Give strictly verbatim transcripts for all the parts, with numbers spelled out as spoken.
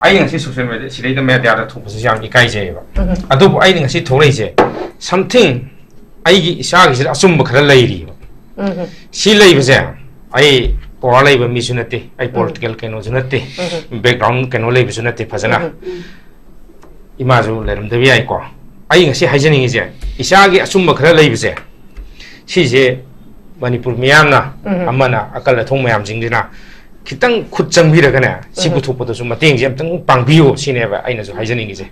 ꯑꯩ ꯉꯁꯤ social media ꯁꯤꯗꯩꯗ ꯃꯦꯗꯤꯌꯥꯗ ꯊꯣꯛꯄꯁꯤꯁꯨ ꯌꯥꯝ ꯏꯀꯥꯏꯖꯩꯌꯦꯕ꯫ ꯑꯗꯨꯕꯨ ꯑꯩꯅ ꯉꯁꯤ ꯊꯣꯛꯂꯛꯏꯁꯦ, something ꯑꯩꯒꯤ ꯏꯁꯥꯒꯤꯁꯤꯗ ꯑꯆꯨꯝꯕ ꯈꯔ ꯂꯩꯔꯤꯕ꯫ ꯁꯤ ꯂꯩꯕꯁꯦ, ꯑꯩ ꯄꯋꯥꯔ ꯂꯩꯕ ꯃꯤꯁꯨ ꯅꯠꯇꯦ, ꯑꯩ ꯄꯣꯂꯤꯇꯤꯀꯦꯜ ꯀꯩꯅꯣꯁꯨ ꯅꯠꯇꯦ, ꯕꯦꯛꯒ꯭ꯔꯥꯎꯟ ꯀꯩꯅꯣ ꯂꯩꯕꯁꯨ ꯅꯠꯇꯦ ꯐꯖꯅ꯫ ꯏꯃꯥꯁꯨ ꯂꯩꯔꯝꯗꯕ ꯌꯥꯏꯀꯣ꯫ ꯑꯩ ꯉꯁꯤ ꯍꯥꯏꯖꯅꯤꯡꯉꯤꯁꯦ, ꯏꯁꯥꯒꯤ ꯑꯆꯨꯝꯕ ꯈꯔ ꯂꯩꯕꯁꯦ, ꯁꯤꯁꯦ ꯃꯅꯤꯄꯨꯔ ꯃꯤꯌꯥꯝꯅ, ꯑꯃꯅ ꯑꯀꯜ ꯑꯊꯧ ꯃꯌꯥꯝꯁꯤꯡꯁꯤꯅ ꯈꯤꯇꯪ ꯈꯨꯠ ꯆꯪꯕꯤꯔꯒꯅꯦ, ꯁꯤ ꯄꯨꯊꯣꯛꯄꯗꯁꯨ ꯃꯇꯦꯡꯁꯦ ꯑꯝꯇꯪ ꯄꯥꯡꯕꯤꯌꯨ ꯁꯤꯅꯦꯕ ꯑꯩꯅꯁꯨ ꯍꯥꯏꯖꯅꯤꯡꯉꯤꯁꯦ꯫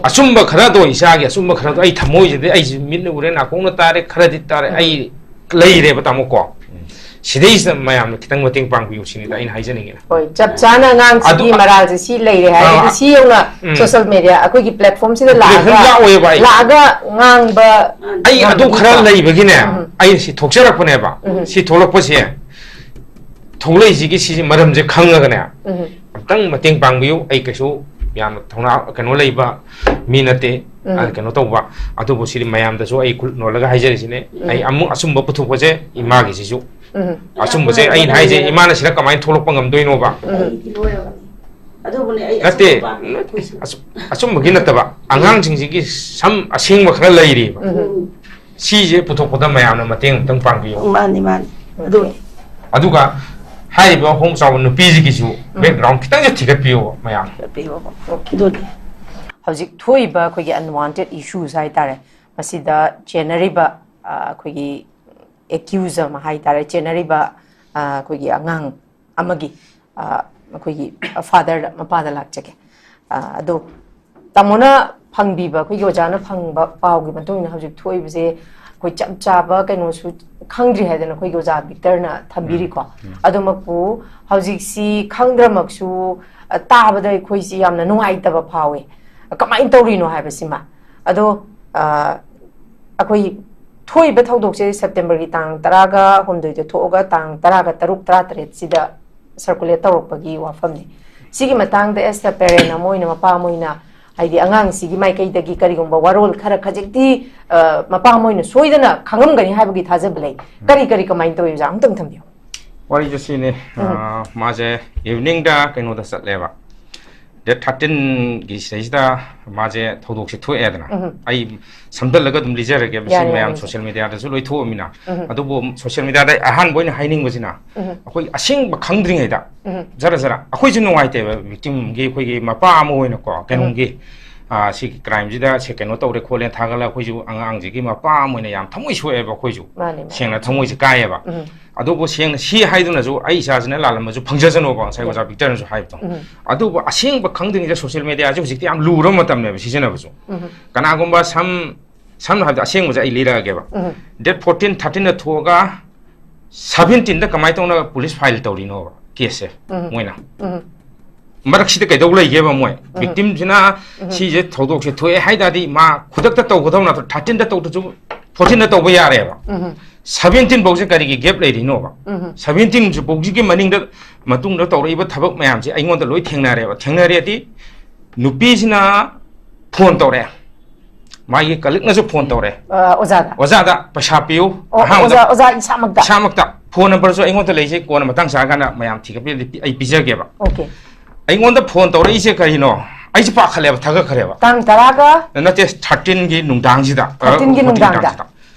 ꯑꯆꯨꯝꯕ ꯈꯔꯗꯣ, ꯏꯁꯥꯒꯤ ꯑꯆꯨꯝꯕ ꯈꯔꯗꯣ ꯑꯩ ꯊꯃꯣꯏꯁꯤꯗ, ꯑꯩꯁꯦ ꯃꯤꯠꯅ ꯎꯔꯦ, ꯅꯥꯀꯣꯡꯅ ꯇꯥꯔꯦ, ꯈꯔꯗꯤ ꯇꯥꯔꯦ, ꯑꯩ ꯂꯩꯔꯦꯕ ꯇꯥꯃꯣ ꯀꯣ꯫ ꯁꯤꯗꯩꯁꯤꯗ ꯃꯌꯥꯝꯅ ꯈꯤꯇꯪ ꯃꯇꯦꯡ ꯄꯥꯡꯕꯤꯌꯨ ꯁꯤꯅꯤꯗ ꯑꯩꯅ ꯍꯥꯏꯖꯅꯤꯡꯉꯤꯅ꯫ ꯍꯣꯏ, ꯆꯞ ꯆꯥꯅ ꯑꯉꯥꯡꯁꯤꯒꯤ ꯑꯗꯨ ꯃꯔꯥꯜꯁꯦ ꯁꯤ ꯂꯩꯔꯦ ꯍꯥꯏꯔꯒꯗꯤ, ꯑꯥ, ꯁꯤ ꯌꯧꯅ ꯎꯝ꯫ ꯁꯣꯁꯤꯌꯦꯜ ꯃꯦꯗꯤꯌꯥ, ꯑꯩꯈꯣꯏꯒꯤ ꯄ꯭ꯂꯦꯠꯐꯣꯝꯁꯤꯗ ꯄ꯭ꯂꯦꯠꯐꯣꯝ ꯂꯥꯛꯑꯒ, ꯂꯥꯛꯑꯣꯏꯕ ꯑꯩ꯫ ꯂꯥꯛꯑꯒ ꯉꯥꯡꯕ ꯑꯩ ꯑꯗꯨ ꯉꯝꯃꯤꯀꯣ? ꯈꯔ ꯂꯩꯕꯒꯤꯅꯦ, ꯎꯝ꯫ ꯑꯩꯅ ꯁꯤ ꯊꯣꯛꯆꯔꯛꯄꯅꯦꯕ꯫ ꯎꯝ꯫ ꯁꯤ ꯊꯣꯛꯂꯛꯄꯁꯦ, ꯊꯣꯛꯂꯛꯏꯁꯤꯒꯤ ꯁꯤꯁꯤ ꯃꯔꯝꯁꯦ ꯈꯪꯉꯒꯅꯦ, ꯎꯝ꯫ ꯑꯝꯇꯪ ꯃꯇꯦꯡ ꯄꯥꯡꯕꯤꯌꯨ꯫ ꯑꯩ ꯀꯩꯁꯨ ꯌꯥꯝꯅ ꯊꯧꯅꯥ ꯀꯩꯅꯣ ꯂꯩꯕ ꯃꯤ ꯅꯠꯇꯦ, ꯎꯝ꯫ ꯑ, ꯀꯩꯅꯣ ꯇꯧꯕ꯫ ꯑꯗꯨꯕꯨ ꯁꯤꯗꯤ ꯃꯌꯥꯝꯗꯁꯨ ꯑꯩ ꯈꯨꯠ ꯅꯣꯜꯂꯒ ꯍꯥꯏꯖꯔꯤꯁꯤꯅꯦ꯫ ꯎꯝ꯫ ꯑꯩ ꯑꯃꯨꯛ ꯑꯆꯨꯝꯕ ꯄꯨꯊꯣꯛꯄꯁꯦ ꯏꯃꯥꯒꯤꯁꯤꯁꯨ꯫ ꯎꯝ꯫ ꯑꯆꯨꯝꯕꯁꯦ ꯑꯩꯅ ꯍꯥꯏꯁꯦ, ꯏꯃꯥꯅ ꯁꯤꯗ ꯀꯃꯥꯏꯅ ꯊꯣꯛꯂꯛꯄ ꯉꯝꯗꯣꯏꯅꯣꯕ? ꯎꯝ꯫ ꯑꯗꯨꯕꯨꯅꯦ ꯑꯩ ꯅꯠꯇꯦ, ꯑꯆꯨꯝꯕ ꯄꯥꯝꯃꯤ ꯑꯩꯈꯣꯏꯁꯨ꯫ ꯑꯆꯨ-, ꯑꯆꯨꯝꯕꯒꯤ ꯅꯠꯇꯕ, ꯑꯉꯥꯡꯁꯤꯡꯁꯤꯒꯤ ꯁꯝ ꯑꯁꯦꯡꯕ ꯈꯔ ꯂꯩꯔꯤꯕ꯫ ꯎꯝ꯫ ꯁꯤꯁꯦ ꯄꯨꯊꯣꯛꯄꯗ ꯃꯌꯥꯝꯅ ꯃꯇꯦꯡ ꯑꯃꯇꯪ ꯄꯥꯡꯕꯤꯌꯨ꯫ ꯃꯥꯅꯤ, ꯃꯥꯅꯤ꯫ ꯑꯗꯨꯅꯤ꯫ ꯑꯗꯨꯒ ꯍꯥꯏꯔꯤꯕ ꯍꯣꯡ ꯆꯥꯎꯕ ꯅꯨꯄꯤꯁꯤꯒꯤꯁꯨ ꯎꯝ꯫ ꯕꯦꯛꯒ꯭ꯔꯥꯎꯟ ꯈꯤꯇꯪꯁꯦ ꯊꯤꯒꯠꯄꯤꯌꯣꯕ ꯃꯌꯥꯝ꯫ ꯊꯤꯒꯠꯄꯤꯌꯣꯕ꯫ ꯑꯣꯀꯦ꯫ ꯑꯗꯨꯅꯤ꯫ ꯍꯧꯖꯤꯛ ꯊꯣꯛꯏꯕ ꯑꯩꯈꯣꯏꯒꯤ unwanted issues ꯍꯥꯏꯇꯥꯔꯦ, ꯃꯁꯤꯗ ꯆꯦꯟꯅꯔꯤꯕ, ꯑ, ꯑꯩꯈꯣꯏꯒꯤ ꯑꯦꯀ꯭ꯌꯨꯖ ꯑꯃ ꯍꯥꯏꯇꯥꯔꯦ, ꯆꯦꯟꯅꯔꯤꯕ, ꯑ, ꯑꯩꯈꯣꯏꯒꯤ ꯑꯉꯥꯡ ꯑꯃꯒꯤ, ꯑ, ꯑꯩꯈꯣꯏꯒꯤ ꯐꯥꯗꯔꯗ, ꯃꯄꯥꯗ ꯂꯥꯛꯆꯒꯦ꯫ ꯑ, ꯑꯗꯣ ꯇꯥꯃꯣꯅ ꯐꯪꯕꯤꯕ, ꯑꯩꯈꯣꯏꯒꯤ ꯑꯣꯖꯥꯅ ꯐꯪꯕ ꯄꯥꯎꯒꯤ ꯃꯇꯨꯡ ꯏꯟꯅ ꯍꯧꯖꯤꯛ ꯊꯣꯛꯏꯕꯁꯦ ꯑꯩꯈꯣꯏ ꯆꯞ ꯆꯥꯕ ꯀꯩꯅꯣꯁꯨ ꯈꯪꯗ꯭ꯔꯤ ꯍꯥꯏꯗꯅ ꯑꯩꯈꯣꯏꯒꯤ ꯑꯣꯖꯥ ꯕꯤꯛꯇꯔꯅ ꯊꯝꯕꯤꯔꯤꯀꯣ꯫ ꯎꯝ꯫ ꯑꯗꯨꯃꯛꯄꯨ ꯍꯧꯖꯤꯛꯁꯤ ꯈꯪꯗ꯭ꯔꯃꯛꯁꯨ, ꯑ, ꯇꯥꯕꯗ ꯑꯩꯈꯣꯏꯁꯤ ꯌꯥꯝꯅ ꯅꯨꯡꯉꯥꯏꯇꯕ ꯐꯥꯎꯋꯦ꯫ ꯀꯃꯥꯏꯅ ꯇꯧꯔꯤꯅꯣ ꯍꯥꯏꯕꯁꯤꯃ꯫ ꯑꯗꯣ, ꯑ, ꯑꯩꯈꯣꯏ ꯊꯣꯛꯏꯕ ꯊꯧꯗꯣꯛꯁꯦ ꯁꯦꯞꯇꯦꯝꯕꯔꯒꯤ ꯇꯥꯡ ꯇꯔꯥꯒ ꯍꯨꯝꯗꯣꯏꯗ ꯊꯣꯛꯑꯒ ꯇꯥꯡ ꯇꯔꯥꯒ ꯇꯔꯨꯛ, ꯇꯔꯥꯇꯔꯦꯠꯁꯤꯗ ꯁꯔꯀꯨꯂꯦꯠ ꯇꯧꯔꯛꯄꯒꯤ ꯋꯥꯐꯝꯅꯤ꯫ ꯁꯤꯒꯤ ꯃꯇꯥꯡꯗ as a parent ꯑꯃ ꯑꯣꯏꯅ, ꯃꯄꯥ ꯑꯃ ꯑꯣꯏꯅ, ꯍꯥꯏꯗꯤ ꯑꯉꯥꯡꯁꯤꯒꯤ ꯃꯥꯏꯀꯩꯗꯒꯤ ꯀꯔꯤꯒꯨꯝꯕ ꯋꯥꯔꯣꯜ ꯈꯔ ꯈꯖꯤꯛꯇꯤ, ꯑ, ꯃꯄꯥ ꯑꯃ ꯑꯣꯏꯅ ꯁꯣꯏꯗꯅ ꯈꯪꯉꯝꯒꯅꯤ ꯍꯥꯏꯕꯒꯤ ꯊꯥꯖꯕ ꯂꯩ꯫ ꯀꯔꯤ ꯀꯔꯤ ꯀꯃꯥꯏꯅ ꯇꯧꯏ ꯑꯣꯖꯥ? ꯑꯃꯨꯛꯇꯪ ꯊꯝꯕꯤꯌꯨ꯫ ꯋꯥꯔꯤꯁꯦ ꯁꯤꯅꯤ꯫ ꯎꯝ꯫ ꯑꯥ, ꯃꯥꯁꯦ ꯏꯚꯤꯅꯤꯡꯗ ꯀꯩꯅꯣꯗ ꯆꯠꯂꯦꯕ, ꯗꯦꯠ ꯊꯥꯔꯇꯤꯟꯒꯤ ꯁꯤꯗꯩꯁꯤꯗ ꯃꯥꯁꯦ ꯊꯧꯗꯣꯛꯁꯦ ꯊꯣꯛꯑꯦꯗꯅ꯫ ꯎꯝ꯫ ꯑꯩ ꯁꯝꯗꯜꯂꯒ ꯑꯗꯨꯝ ꯂꯤꯖꯔꯒꯦ, ꯃꯁꯤ ꯌꯥꯅꯤ, ꯃꯌꯥꯝ ꯌꯥꯅꯤ꯫ ꯁꯣꯁꯤꯌꯦꯜ ꯃꯤꯗꯤꯌꯥꯗꯁꯨ ꯂꯣꯏ ꯊꯣꯛꯑꯃꯤꯅ꯫ ꯎꯝ꯫ ꯑꯗꯨꯕꯨ ꯁꯣꯁꯤꯌꯦꯜ ꯃꯤꯗꯤꯌꯥꯗ ꯑꯩ ꯑꯍꯥꯟꯕ ꯑꯣꯏꯅ ꯍꯥꯏꯅꯤꯡꯕꯁꯤꯅ, ꯎꯝ꯫ ꯑꯩꯈꯣꯏ ꯑꯁꯦꯡꯕ ꯈꯪꯗ꯭ꯔꯤꯉꯩꯗ ꯎꯝ꯫ ꯖꯔ ꯖꯔ ꯑꯩꯈꯣꯏꯁꯨ ꯅꯨꯡꯉꯥꯏꯇꯦꯕ, ꯚꯤꯛꯇꯤꯝꯒꯤ ꯑꯩꯈꯣꯏꯒꯤ ꯃꯄꯥ ꯑꯃ ꯑꯣꯏꯅꯀꯣ, ꯎꯝ꯫ ꯀꯩꯅꯣꯝꯒꯤ, ꯑꯥ, ꯁꯤꯒꯤ ꯀ꯭ꯔꯥꯏꯝꯁꯤꯗ ꯁꯦ ꯀꯩꯅꯣ ꯇꯧꯔꯦ ꯈꯣꯠꯂꯦ ꯊꯥꯒꯠꯂꯒ ꯑꯩꯈꯣꯏꯁꯨ ꯑꯉꯥꯡꯁꯤꯒꯤ ꯃꯄꯥ ꯑꯃ ꯑꯣꯏꯅ ꯌꯥꯝ ꯊꯃꯣꯏ ꯁꯣꯛꯑꯦꯕ ꯑꯩꯈꯣꯏꯁꯨ꯫ ꯃꯥꯅꯦ, ꯃꯥꯅꯦ꯫ ꯁꯦꯡꯅ ꯊꯃꯣꯏꯁꯦ ꯀꯥꯏꯌꯦꯕ꯫ ꯎꯝ꯫ ꯑꯗꯨꯕꯨ ꯁꯦꯡꯅ ꯁꯤ ꯍꯥꯏꯗꯨꯅꯁꯨ ꯑꯩ ꯏꯆꯥꯁꯤꯅ ꯂꯥꯜꯂꯝꯃꯁꯨ ꯐꯪꯖꯁꯅꯣꯕ, ꯉꯁꯥꯏ ꯌꯥꯏ꯫ ꯑꯣꯖꯥ ꯚꯤꯛꯇꯔꯅꯁꯨ ꯍꯥꯏꯕꯗꯣ꯫ ꯎꯝ꯫ ꯑꯗꯨꯕꯨ ꯑꯁꯦꯡꯕ ꯈꯪꯗ꯭ꯔꯤꯉꯩꯗ ꯁꯣꯁꯤꯌꯦꯜ ꯃꯦꯗꯤꯌꯥꯁꯦ ꯍꯧꯖꯤꯛꯇꯤ ꯌꯥꯝ ꯂꯨꯔꯕ ꯃꯇꯝꯅꯦꯕ ꯁꯤꯖꯤꯟꯅꯕꯁꯨ꯫ ꯎꯝ꯫ ꯀꯅꯥꯒꯨꯝꯕ ꯁꯝ, ꯁꯝꯅ ꯍꯥꯏꯔꯕꯗ ꯑꯁꯦꯡꯕꯁꯦ ꯑꯩ ꯂꯤꯔꯛꯑꯒꯦꯕ꯫ ꯎꯝ꯫ ꯗꯦꯠ ꯐꯣꯔꯇꯤꯟ, ꯊꯥꯔꯇꯤꯟꯗ ꯊꯣꯛꯑꯒ ꯁꯚꯦꯟꯇꯤꯟꯗ ꯀꯃꯥꯏꯅ ꯇꯧꯅ ꯄꯨꯂꯤꯁ ꯐꯥꯏꯜ ꯇꯧꯔꯤꯅꯣꯕ ꯀꯦꯁꯁꯦ ꯎꯝ꯫ ꯃꯣꯏꯅ? ꯎꯝ꯫ ꯃꯔꯛꯁꯤꯗ ꯀꯩꯗꯧ ꯂꯩꯒꯦꯕ ꯃꯣꯏ? ꯎꯝ꯫ ꯚꯤꯛꯇꯤꯝꯁꯤꯅ ꯎꯝ꯫ ꯁꯤꯁꯦ ꯊꯧꯗꯣꯛꯁꯦ ꯊꯣꯛꯑꯦ ꯍꯥꯏ ꯇꯥꯔꯗꯤ ꯃꯥ ꯈꯨꯗꯛꯇ ꯇꯧꯒꯗꯧ ꯅꯠꯇ꯭ꯔꯣ? ꯊꯥꯔꯇꯤꯟꯗ ꯇꯧꯗ꯭ꯔꯁꯨ ꯐꯣꯔꯇꯤꯟꯗ ꯇꯧꯕ ꯌꯥꯔꯦꯕ꯫ ꯎꯝ꯫ ꯁꯚꯦꯟꯇꯤꯟ ꯐꯥꯎꯁꯦ ꯀꯔꯤꯒꯤ ꯒꯦꯞ ꯂꯩꯔꯤꯅꯣꯕ? ꯎꯝ꯫ ꯁꯚꯦꯟꯇꯤꯟꯁꯨ ꯐꯥꯎꯁꯤꯒꯤ ꯃꯅꯤꯡꯗ, ꯃꯇꯨꯡꯗ ꯇꯧꯔꯛꯏꯕ ꯊꯕꯛ ꯃꯌꯥꯝꯁꯦ ꯑꯩꯉꯣꯟꯗ ꯂꯣꯏ ꯊꯦꯡꯅꯔꯦꯕ꯫ ꯊꯦꯡꯅꯔꯦꯗꯤ ꯅꯨꯄꯤꯁꯤꯅ ꯐꯣꯟ ꯇꯧꯔꯛꯑꯦ, ꯃꯥꯒꯤ ꯀꯂꯤꯛꯅꯁꯨ ꯐꯣꯟ ꯇꯧꯔꯦ꯫ ꯑ, ꯑꯣꯖꯥꯗ? ꯑꯣꯖꯥꯗ ꯄꯩꯁꯥ ꯄꯤꯌꯨ꯫ ꯑꯣ, ꯑꯍꯥꯟꯕꯗ ꯑꯣꯖꯥ, ꯑꯣꯖꯥ ꯏꯁꯥꯃꯛꯇ? ꯏꯁꯥꯃꯛꯇ꯫ ꯐꯣꯟ ꯅꯝꯕꯔꯁꯨ ꯑꯩꯉꯣꯟꯗ ꯂꯩꯖꯩ, ꯀꯣꯟꯅ ꯃꯇꯥꯡ ꯆꯥꯔꯀꯥꯟꯗ ꯃꯌꯥꯝ ꯊꯤꯒꯠꯄꯤꯔꯗꯤ ꯄꯤ-, ꯑꯩ ꯄꯤꯖꯒꯦꯕ꯫ ꯑꯣꯀꯦ꯫ ꯑꯩꯉꯣꯟꯗ ꯐꯣꯟ ꯇꯧꯔꯛꯏꯁꯦ ꯀꯔꯤꯅꯣ? ꯑꯩꯁꯦ ꯄꯥꯈꯠꯂꯦꯕ, ꯊꯥꯒꯠꯈ꯭ꯔꯦꯕ꯫ ꯇꯥꯡ ꯇꯔꯥꯒ? ꯅꯠꯇꯦ, ꯊꯥꯔꯇꯤꯟꯒꯤ ꯅꯨꯡꯗꯥꯡꯁꯤꯗ꯫ ꯑ, ꯊꯥꯔꯇꯤꯟꯒꯤ ꯐꯣꯔꯇꯤꯟ ꯅꯨꯡꯗꯥꯡꯗ? ꯅꯨꯡꯗꯥꯡꯁꯤꯗ꯫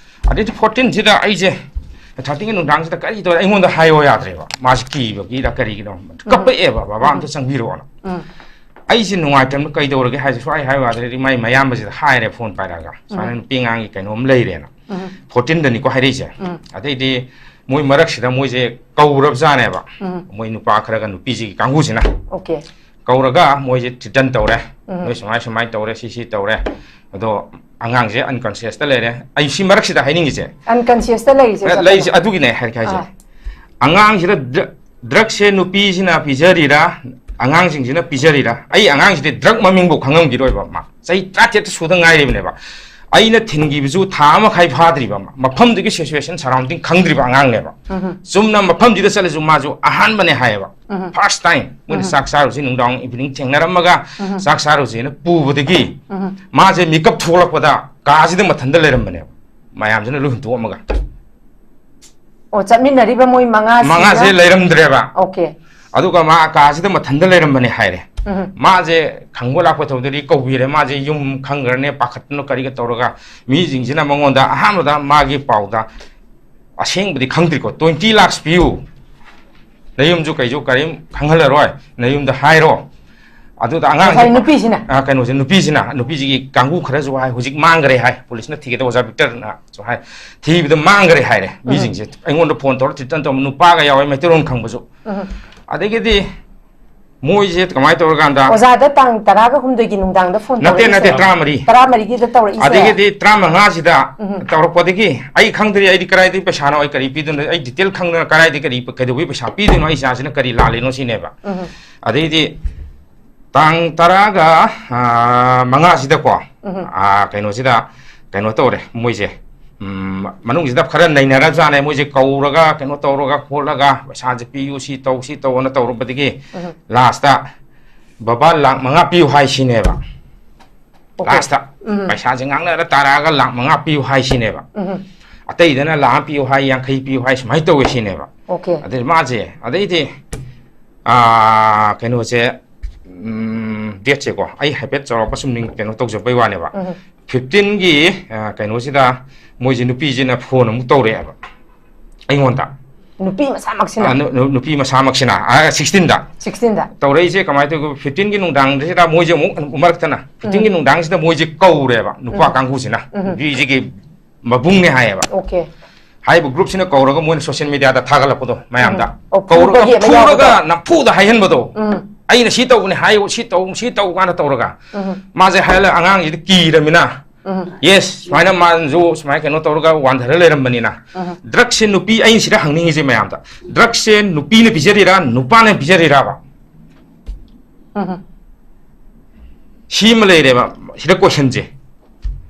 ꯑꯗꯩꯗꯤ ꯐꯣꯔꯇꯤꯟꯁꯤꯗ ꯑꯩꯁꯦ, ꯊꯥꯔꯇꯤꯟꯒꯤ ꯅꯨꯡꯗꯥꯡꯁꯤꯗ ꯀꯔꯤ ꯇꯧꯔꯦ? ꯑꯩꯉꯣꯟꯗ ꯍꯥꯏꯌꯣ ꯌꯥꯗ꯭ꯔꯦꯕ꯫ ꯃꯥꯁꯦ ꯀꯤꯕꯒꯤꯔ ꯀꯔꯤꯒꯤꯅꯣ? ꯎꯝ꯫ ꯀꯞꯄꯛꯑꯦꯕ, "ꯕꯕꯥ, ꯎꯝ꯫ ꯑꯝꯇ ꯆꯪꯕꯤꯔꯛꯑꯣꯅ"꯫ ꯎꯝ꯫ ꯑꯩꯁꯦ ꯅꯨꯡꯉꯥꯏꯇꯕꯅ ꯀꯩꯗꯧꯔꯒꯦ ꯍꯥꯏꯁꯦ ꯁꯨꯡꯍꯥꯏ ꯍꯥꯏꯌꯨ ꯌꯥꯗ꯭ꯔꯦ꯫ ꯃꯥꯏ ꯃꯌꯥꯝꯕꯁꯤꯗ ꯍꯥꯏꯔꯦ ꯐꯣꯟ ꯄꯥꯏꯔꯛꯑꯒ, "ꯁꯨꯃꯥꯏꯅ ꯎꯝ꯫ ꯅꯨꯄꯤ ꯑꯉꯥꯡꯒꯤ ꯀꯩꯅꯣꯝ ꯂꯩꯔꯦꯅ"꯫ ꯎꯝ꯫ ꯐꯣꯔꯇꯤꯟꯗꯅꯤꯀꯣ ꯍꯥꯏꯔꯛꯏꯁꯦ꯫ ꯎꯝ꯫ ꯑꯗꯩꯗꯤ ꯃꯣꯏ ꯃꯔꯛꯁꯤꯗ ꯃꯣꯏꯁꯦ ꯀꯧꯔꯕꯖꯥꯠꯅꯦꯕ꯫ ꯎꯝ꯫ ꯃꯣꯏ ꯅꯨꯄꯥ ꯈꯔꯒ ꯅꯨꯄꯤꯁꯤꯒꯤ ꯀꯥꯡꯕꯨꯁꯤꯅ꯫ ꯑꯣꯀꯦ꯫ ꯀꯧꯔꯒ ꯃꯣꯏꯁꯦ ꯊ꯭ꯔꯤꯇꯟ ꯇꯧꯔꯦ꯫ ꯎꯝ꯫ "ꯅꯣꯏ ꯁꯨꯃꯥꯏ ꯁꯨꯃꯥꯏꯅ ꯇꯧꯔꯦ, ꯁꯤ ꯁꯤ ꯇꯧꯔꯦ꯫ ꯑꯗꯣ ꯑꯉꯥꯡꯁꯦ ꯑꯟꯀꯟꯁꯤꯌꯁꯇ ꯂꯩꯔꯦ"꯫ ꯑꯩ ꯁꯤ ꯃꯔꯛꯁꯤꯗ ꯍꯥꯏꯅꯤꯡꯉꯤꯁꯦ꯫ ꯑꯟꯀꯟꯁꯤꯌꯁꯇ ꯂꯩꯔꯤꯁꯦ ꯑ, ꯆꯠꯂꯒ? ꯂꯩꯔꯤꯁꯦ ꯑꯗꯨꯒꯤꯅꯦ ꯍꯥꯏꯔꯛꯀꯦ ꯍꯥꯏꯁꯦ꯫ ꯑꯥ꯫ ꯑꯉꯥꯡꯁꯤꯗ ꯗ꯭ꯔ-, ꯗ꯭ꯔꯒꯁꯦ ꯅꯨꯄꯤꯁꯤꯅ ꯄꯤꯖꯔꯤꯔꯥ, ꯑꯉꯥꯡꯁꯤꯡꯁꯤꯅ ꯄꯤꯖꯔꯤꯔꯥ? ꯑꯩ ꯑꯉꯥꯡꯁꯤꯗꯤ ꯗ꯭ꯔꯒ ꯃꯃꯤꯡꯐꯥꯎ ꯈꯪꯉꯝꯈꯤꯔꯣꯏꯕ ꯃꯥ꯫ ꯆꯍꯤ ꯇꯔꯥꯇꯔꯦꯠꯇ ꯁꯨꯗ ꯉꯥꯏꯔꯤꯕꯅꯦꯕ꯫ ꯑꯩꯅ ꯊꯤꯟꯈꯤꯕꯁꯨ ꯊꯥ ꯑꯃ ꯃꯈꯥꯏ ꯐꯥꯗ꯭ꯔꯤꯕ ꯑꯃ꯫ ꯃꯐꯝꯗꯨꯒꯤ ꯁꯤꯆꯨꯋꯦꯁꯟ ꯁꯔꯥꯎꯟꯗꯤꯡ ꯈꯪꯗ꯭ꯔꯤꯕ ꯑꯉꯥꯡꯅꯦꯕ꯫ ꯎꯝ꯫ ꯆꯨꯝꯅ ꯃꯐꯝꯁꯤꯗ ꯆꯠꯂꯁꯨ ꯃꯥꯁꯨ ꯑꯍꯥꯟꯕꯅꯦ ꯍꯥꯏꯌꯦꯕ꯫ ꯎꯝ꯫ First time. ꯃꯣꯏꯅ ꯎꯝ꯫ ꯆꯥꯛ ꯆꯥꯔꯨꯁꯤ, ꯅꯨꯡꯗꯥꯡ ꯏꯚꯤꯅꯤꯡ ꯊꯦꯡꯅꯔꯝꯃꯒ ꯎꯝ꯫ ꯆꯥꯛ ꯆꯥꯔꯨꯁꯦꯅ ꯄꯨꯕꯗꯒꯤ ꯎꯝ꯫ ꯃꯥꯁꯦ ꯃꯤꯀꯞ ꯊꯣꯛꯂꯛꯄꯗ ꯀꯥꯁꯤꯗ ꯃꯊꯟꯇ ꯂꯩꯔꯝꯕꯅꯦꯕ꯫ ꯃꯌꯥꯝꯁꯤꯅ ꯂꯣꯏ ꯍꯨꯟꯗꯣꯛꯑꯝꯃꯒ꯫ ꯑꯣ, ꯆꯠꯃꯤꯟꯅꯔꯤꯕ ꯃꯣꯏ ꯃꯉꯥꯁꯤꯅ? ꯃꯉꯥꯁꯦ ꯂꯩꯔꯝꯗ꯭ꯔꯦꯕ꯫ Okay. ꯑꯗꯨꯒ ꯃꯥ ꯀꯥꯁꯤꯗ ꯃꯊꯟꯇ ꯂꯩꯔꯝꯕꯅꯦ ꯍꯥꯏꯔꯦ꯫ ꯎꯝ꯫ ꯃꯥꯁꯦ ꯈꯪꯕ ꯂꯥꯛꯄ ꯊꯧꯗꯗꯤ ꯀꯧꯕꯤꯔꯦ, ꯃꯥꯁꯦ ꯌꯨꯝ ꯈꯪꯈ꯭ꯔꯅꯦ ꯄꯥꯈꯠꯇꯅ ꯀꯔꯤꯒ ꯇꯧꯔꯒ ꯃꯤꯁꯤꯡꯁꯤꯅ ꯃꯉꯣꯟꯗ ꯑꯍꯥꯟꯕꯗ ꯃꯥꯒꯤ ꯄꯥꯎꯗ, ꯑꯁꯦꯡꯕꯗꯤ ꯈꯪꯗ꯭ꯔꯤꯀꯣ, "twenty lakhs ꯄꯤꯌꯨ, ꯅꯌꯨꯝꯁꯨ ꯀꯩꯁꯨ ꯀꯔꯤꯝ ꯈꯪꯍꯜꯂꯔꯣꯏ, ꯅꯌꯨꯝꯗ ꯍꯥꯏꯔꯣ"꯫ ꯑꯗꯨꯗ ꯑꯉꯥꯡꯁꯦ ꯉꯁꯥꯏ ꯅꯨꯄꯤꯁꯤꯅ? ꯑ, ꯀꯩꯅꯣꯁꯦ, ꯅꯨꯄꯤꯁꯤꯅ, ꯅꯨꯄꯤꯁꯤꯒꯤ ꯀꯥꯡꯕꯨ ꯈꯔꯁꯨ ꯍꯥꯏ, "ꯍꯧꯖꯤꯛ ꯃꯥꯡꯈ꯭ꯔꯦ" ꯍꯥꯏ, ꯄꯨꯂꯤꯁꯅ ꯊꯤꯒꯗꯕ ꯑꯣꯖꯥ ꯕꯤꯛꯇꯔꯅꯁꯨ ꯍꯥꯏ, "ꯊꯤꯕꯗ ꯃꯥꯡꯈ꯭ꯔꯦ" ꯍꯥꯏꯔꯦ꯫ ꯎꯝ꯫ ꯃꯤꯁꯤꯡꯁꯦ ꯑꯩꯉꯣꯟꯗ ꯐꯣꯟ ꯇꯧꯔ ꯊꯤꯇꯟ ꯇꯧꯕ ꯅꯨꯄꯥꯒ ꯌꯥꯎꯋꯦ, ꯃꯩꯇꯩꯂꯣꯟ ꯈꯪꯕꯁꯨ꯫ ꯎꯝ꯫ ꯑꯗꯒꯤꯗꯤ ꯃꯣꯏꯁꯦ ꯀꯃꯥꯏꯅ ꯇꯧꯔꯀꯥꯟꯗ? ꯑꯣꯖꯥꯗ ꯇꯥꯡ ꯇꯔꯥꯒ ꯍꯨꯝꯗꯣꯏꯒꯤ ꯅꯨꯡꯗꯥꯡꯗ ꯐꯣꯟ ꯅꯠꯇꯦ, ꯇꯧꯔꯛꯏꯁꯦ? ꯅꯠꯇꯦ, ꯇꯔꯥꯃꯔꯤ꯫ ꯇꯔꯥꯃꯔꯤꯒꯤꯗ ꯇꯧꯔꯛꯏꯁꯦ? ꯑꯗꯒꯤꯗꯤ ꯇꯔꯥꯃꯉꯥꯁꯤꯗ ꯎꯝ꯫ ꯇꯧꯔꯛꯄꯗꯒꯤ ꯑꯩ ꯈꯪꯗ꯭ꯔꯤ, ꯑꯩꯗꯤ ꯀꯗꯥꯏꯗꯒꯤ ꯄꯩꯁꯥꯅꯣ, ꯑꯩ ꯀꯔꯤ ꯄꯤꯗꯣꯏꯅꯣ, ꯑꯩ detail ꯈꯪꯗꯅ ꯀꯗꯥꯏꯗꯒꯤ ꯀꯔꯤ, ꯀꯩꯗꯧꯕꯒꯤ ꯄꯩꯁꯥ ꯄꯤꯗꯣꯏꯅꯣ, ꯑꯩ ꯏꯆꯥꯁꯤꯅ ꯀꯔꯤ ꯂꯥꯜꯂꯤꯅꯣ ꯁꯤꯅꯦꯕ꯫ ꯎꯝ꯫ ꯑꯗꯩꯗꯤ ꯇꯥꯡ ꯇꯔꯥꯒ, ꯑꯥ, ꯃꯉꯥꯁꯤꯗꯀꯣ, ꯎꯝ꯫ ꯑꯥ, ꯀꯩꯅꯣꯁꯤꯗ ꯀꯩꯅꯣ ꯇꯧꯔꯦ ꯃꯣꯏꯁꯦ꯫ ꯎꯝ, ꯃꯅꯨꯡꯁꯤꯗ ꯈꯔ ꯅꯩꯅꯔꯖꯥꯠꯅꯦ ꯃꯣꯏꯁꯦ, ꯀꯧꯔꯒ ꯀꯩꯅꯣ ꯇꯧꯔꯒ ꯈꯣꯠꯂꯒ ꯄꯩꯁꯥꯁꯦ ꯄꯤꯌꯨ, ꯁꯤ ꯇꯧ, ꯁꯤ ꯇꯧ ꯑꯅ ꯇꯧꯔꯨꯕꯗꯒꯤ ꯎꯝ꯫ Lastꯇ, "ꯕꯕꯥ, ꯂꯥꯛ ꯃꯉꯥ ꯄꯤꯌꯨ" ꯍꯥꯏ ꯁꯤꯅꯦꯕ꯫ Okay. Lastꯇ ꯎꯝ꯫ ꯄꯩꯁꯥꯁꯦ ꯉꯥꯡꯅꯔ ꯇꯥꯔꯛꯑꯒ ꯂꯥꯛ ꯃꯉꯥ ꯄꯤꯌꯨ ꯍꯥꯏ ꯁꯤꯅꯦꯕ꯫ ꯎꯝ꯫ ꯑꯇꯩꯗꯅ ꯂꯥꯛ ꯑꯃ ꯄꯤꯌꯨ ꯍꯥꯏ, ꯌꯥꯡꯈꯩ ꯄꯤꯌꯨ ꯍꯥꯏ, ꯁꯨꯃꯥꯏꯅ ꯇꯧꯋꯦ ꯁꯤꯅꯦꯕ꯫ Okay. ꯑꯗꯩ ꯃꯥꯁꯦ, ꯑꯗꯩꯗꯤ, ꯑꯥ, ꯀꯩꯅꯣꯁꯦ, ꯎꯝ, dateꯁꯦꯀꯣ, ꯑꯩ ꯍꯥꯏꯐꯦꯠ ꯆꯥꯎꯔꯥꯛꯄ ꯁꯨꯝ ꯅꯤꯡ-, ꯀꯩꯅꯣ ꯇꯧꯖꯕꯩ ꯋꯥꯅꯦꯕ꯫ ꯎꯝ꯫ Fifteenꯒꯤ, ꯑ, ꯀꯩꯅꯣꯁꯤꯗ ꯃꯣꯏꯁꯦ ꯅꯨꯄꯤꯁꯤꯅ ꯐꯣꯟ ꯑꯃꯨꯛ ꯇꯧꯔꯛꯑꯦꯕ ꯑꯩꯉꯣꯟꯗ꯫ ꯅꯨꯄꯤ ꯃꯁꯥꯃꯛꯁꯤꯅ? ꯑ, ꯅꯨ-, ꯅꯨ-, ꯅꯨꯄꯤ ꯃꯁꯥꯃꯛꯁꯤꯅ, ꯑ, sixteenꯗ꯫ Sixteenꯗ? ꯇꯧꯔꯛꯏꯁꯦ ꯀꯃꯥꯏꯅ ꯇꯧꯒꯦ? Fifteenꯒꯤ ꯅꯨꯡꯗꯥꯡꯁꯤꯗ ꯃꯣꯏꯁꯦ ꯑꯃꯨꯛ, ꯑꯃꯨꯛ ꯃꯔꯛꯇꯅ, fifteenꯒꯤ ꯎꯝ꯫ ꯅꯨꯡꯗꯥꯡꯁꯤꯗ ꯃꯣꯏꯁꯦ ꯀꯧꯔꯦꯕ, ꯅꯨꯄꯥ ꯎꯝ꯫ ꯀꯥꯡꯕꯨꯁꯤꯅ꯫ ꯎꯝ꯫ ꯅꯨꯄꯤꯁꯤꯒꯤ ꯃꯕꯨꯡꯅꯦ ꯍꯥꯏꯌꯦꯕ꯫ Okay. ꯍꯥꯏꯔꯤꯕ groupꯁꯤꯅ ꯀꯧꯔꯒ ꯃꯣꯏꯅ social mediaꯗ ꯊꯥꯒꯠꯂꯛꯄꯗꯣ ꯃꯌꯥꯝꯗ꯫ ꯎꯝ꯫ ꯑꯣ, ꯀꯧꯔꯒ ꯐꯨꯕꯒꯤ ꯑꯃ ꯐꯨꯔꯒ ꯌꯥꯎꯕꯗꯣ? ꯅꯝꯐꯨꯗ ꯍꯥꯏꯍꯟꯕꯗꯣ꯫ ꯎꯝ꯫ "ꯑꯩꯅ ꯁꯤ ꯇꯧꯕꯅꯦ ꯍꯥꯏꯌꯨ, ꯁꯤ ꯇꯧ, ꯁꯤ ꯇꯧ" ꯀꯥꯏꯅ ꯇꯧꯔꯒ꯫ ꯎꯝ꯫ ꯃꯥꯁꯦ ꯍꯥꯏꯍꯜꯂ ꯑꯉꯥꯡꯁꯤꯗꯤ ꯀꯤꯔꯃꯤꯅ꯫ ꯎꯝ꯫ Yes, ꯁꯨꯃꯥꯏꯅ ꯃꯥꯁꯨ ꯁꯨꯃꯥꯏꯅ ꯀꯩꯅꯣ ꯇꯧꯔꯒ ꯋꯥꯟꯊꯔ ꯂꯩꯔꯝꯕꯅꯤꯅ꯫ ꯎꯝ꯫ Drugsꯁꯦ ꯅꯨꯄꯤ, ꯑꯩꯅ ꯁꯤꯗ ꯍꯪꯅꯤꯡꯉꯤꯁꯦ ꯃꯌꯥꯝꯗ, drugsꯁꯦ ꯅꯨꯄꯤꯅ ꯄꯤꯖꯔꯤꯔꯥ, ꯅꯨꯄꯥꯅ ꯄꯤꯖꯔꯤꯔꯕ? ꯎꯝ꯫ ꯁꯤ ꯑꯃ ꯂꯩꯔꯦꯕ, ꯁꯤꯗ questionꯁꯦ꯫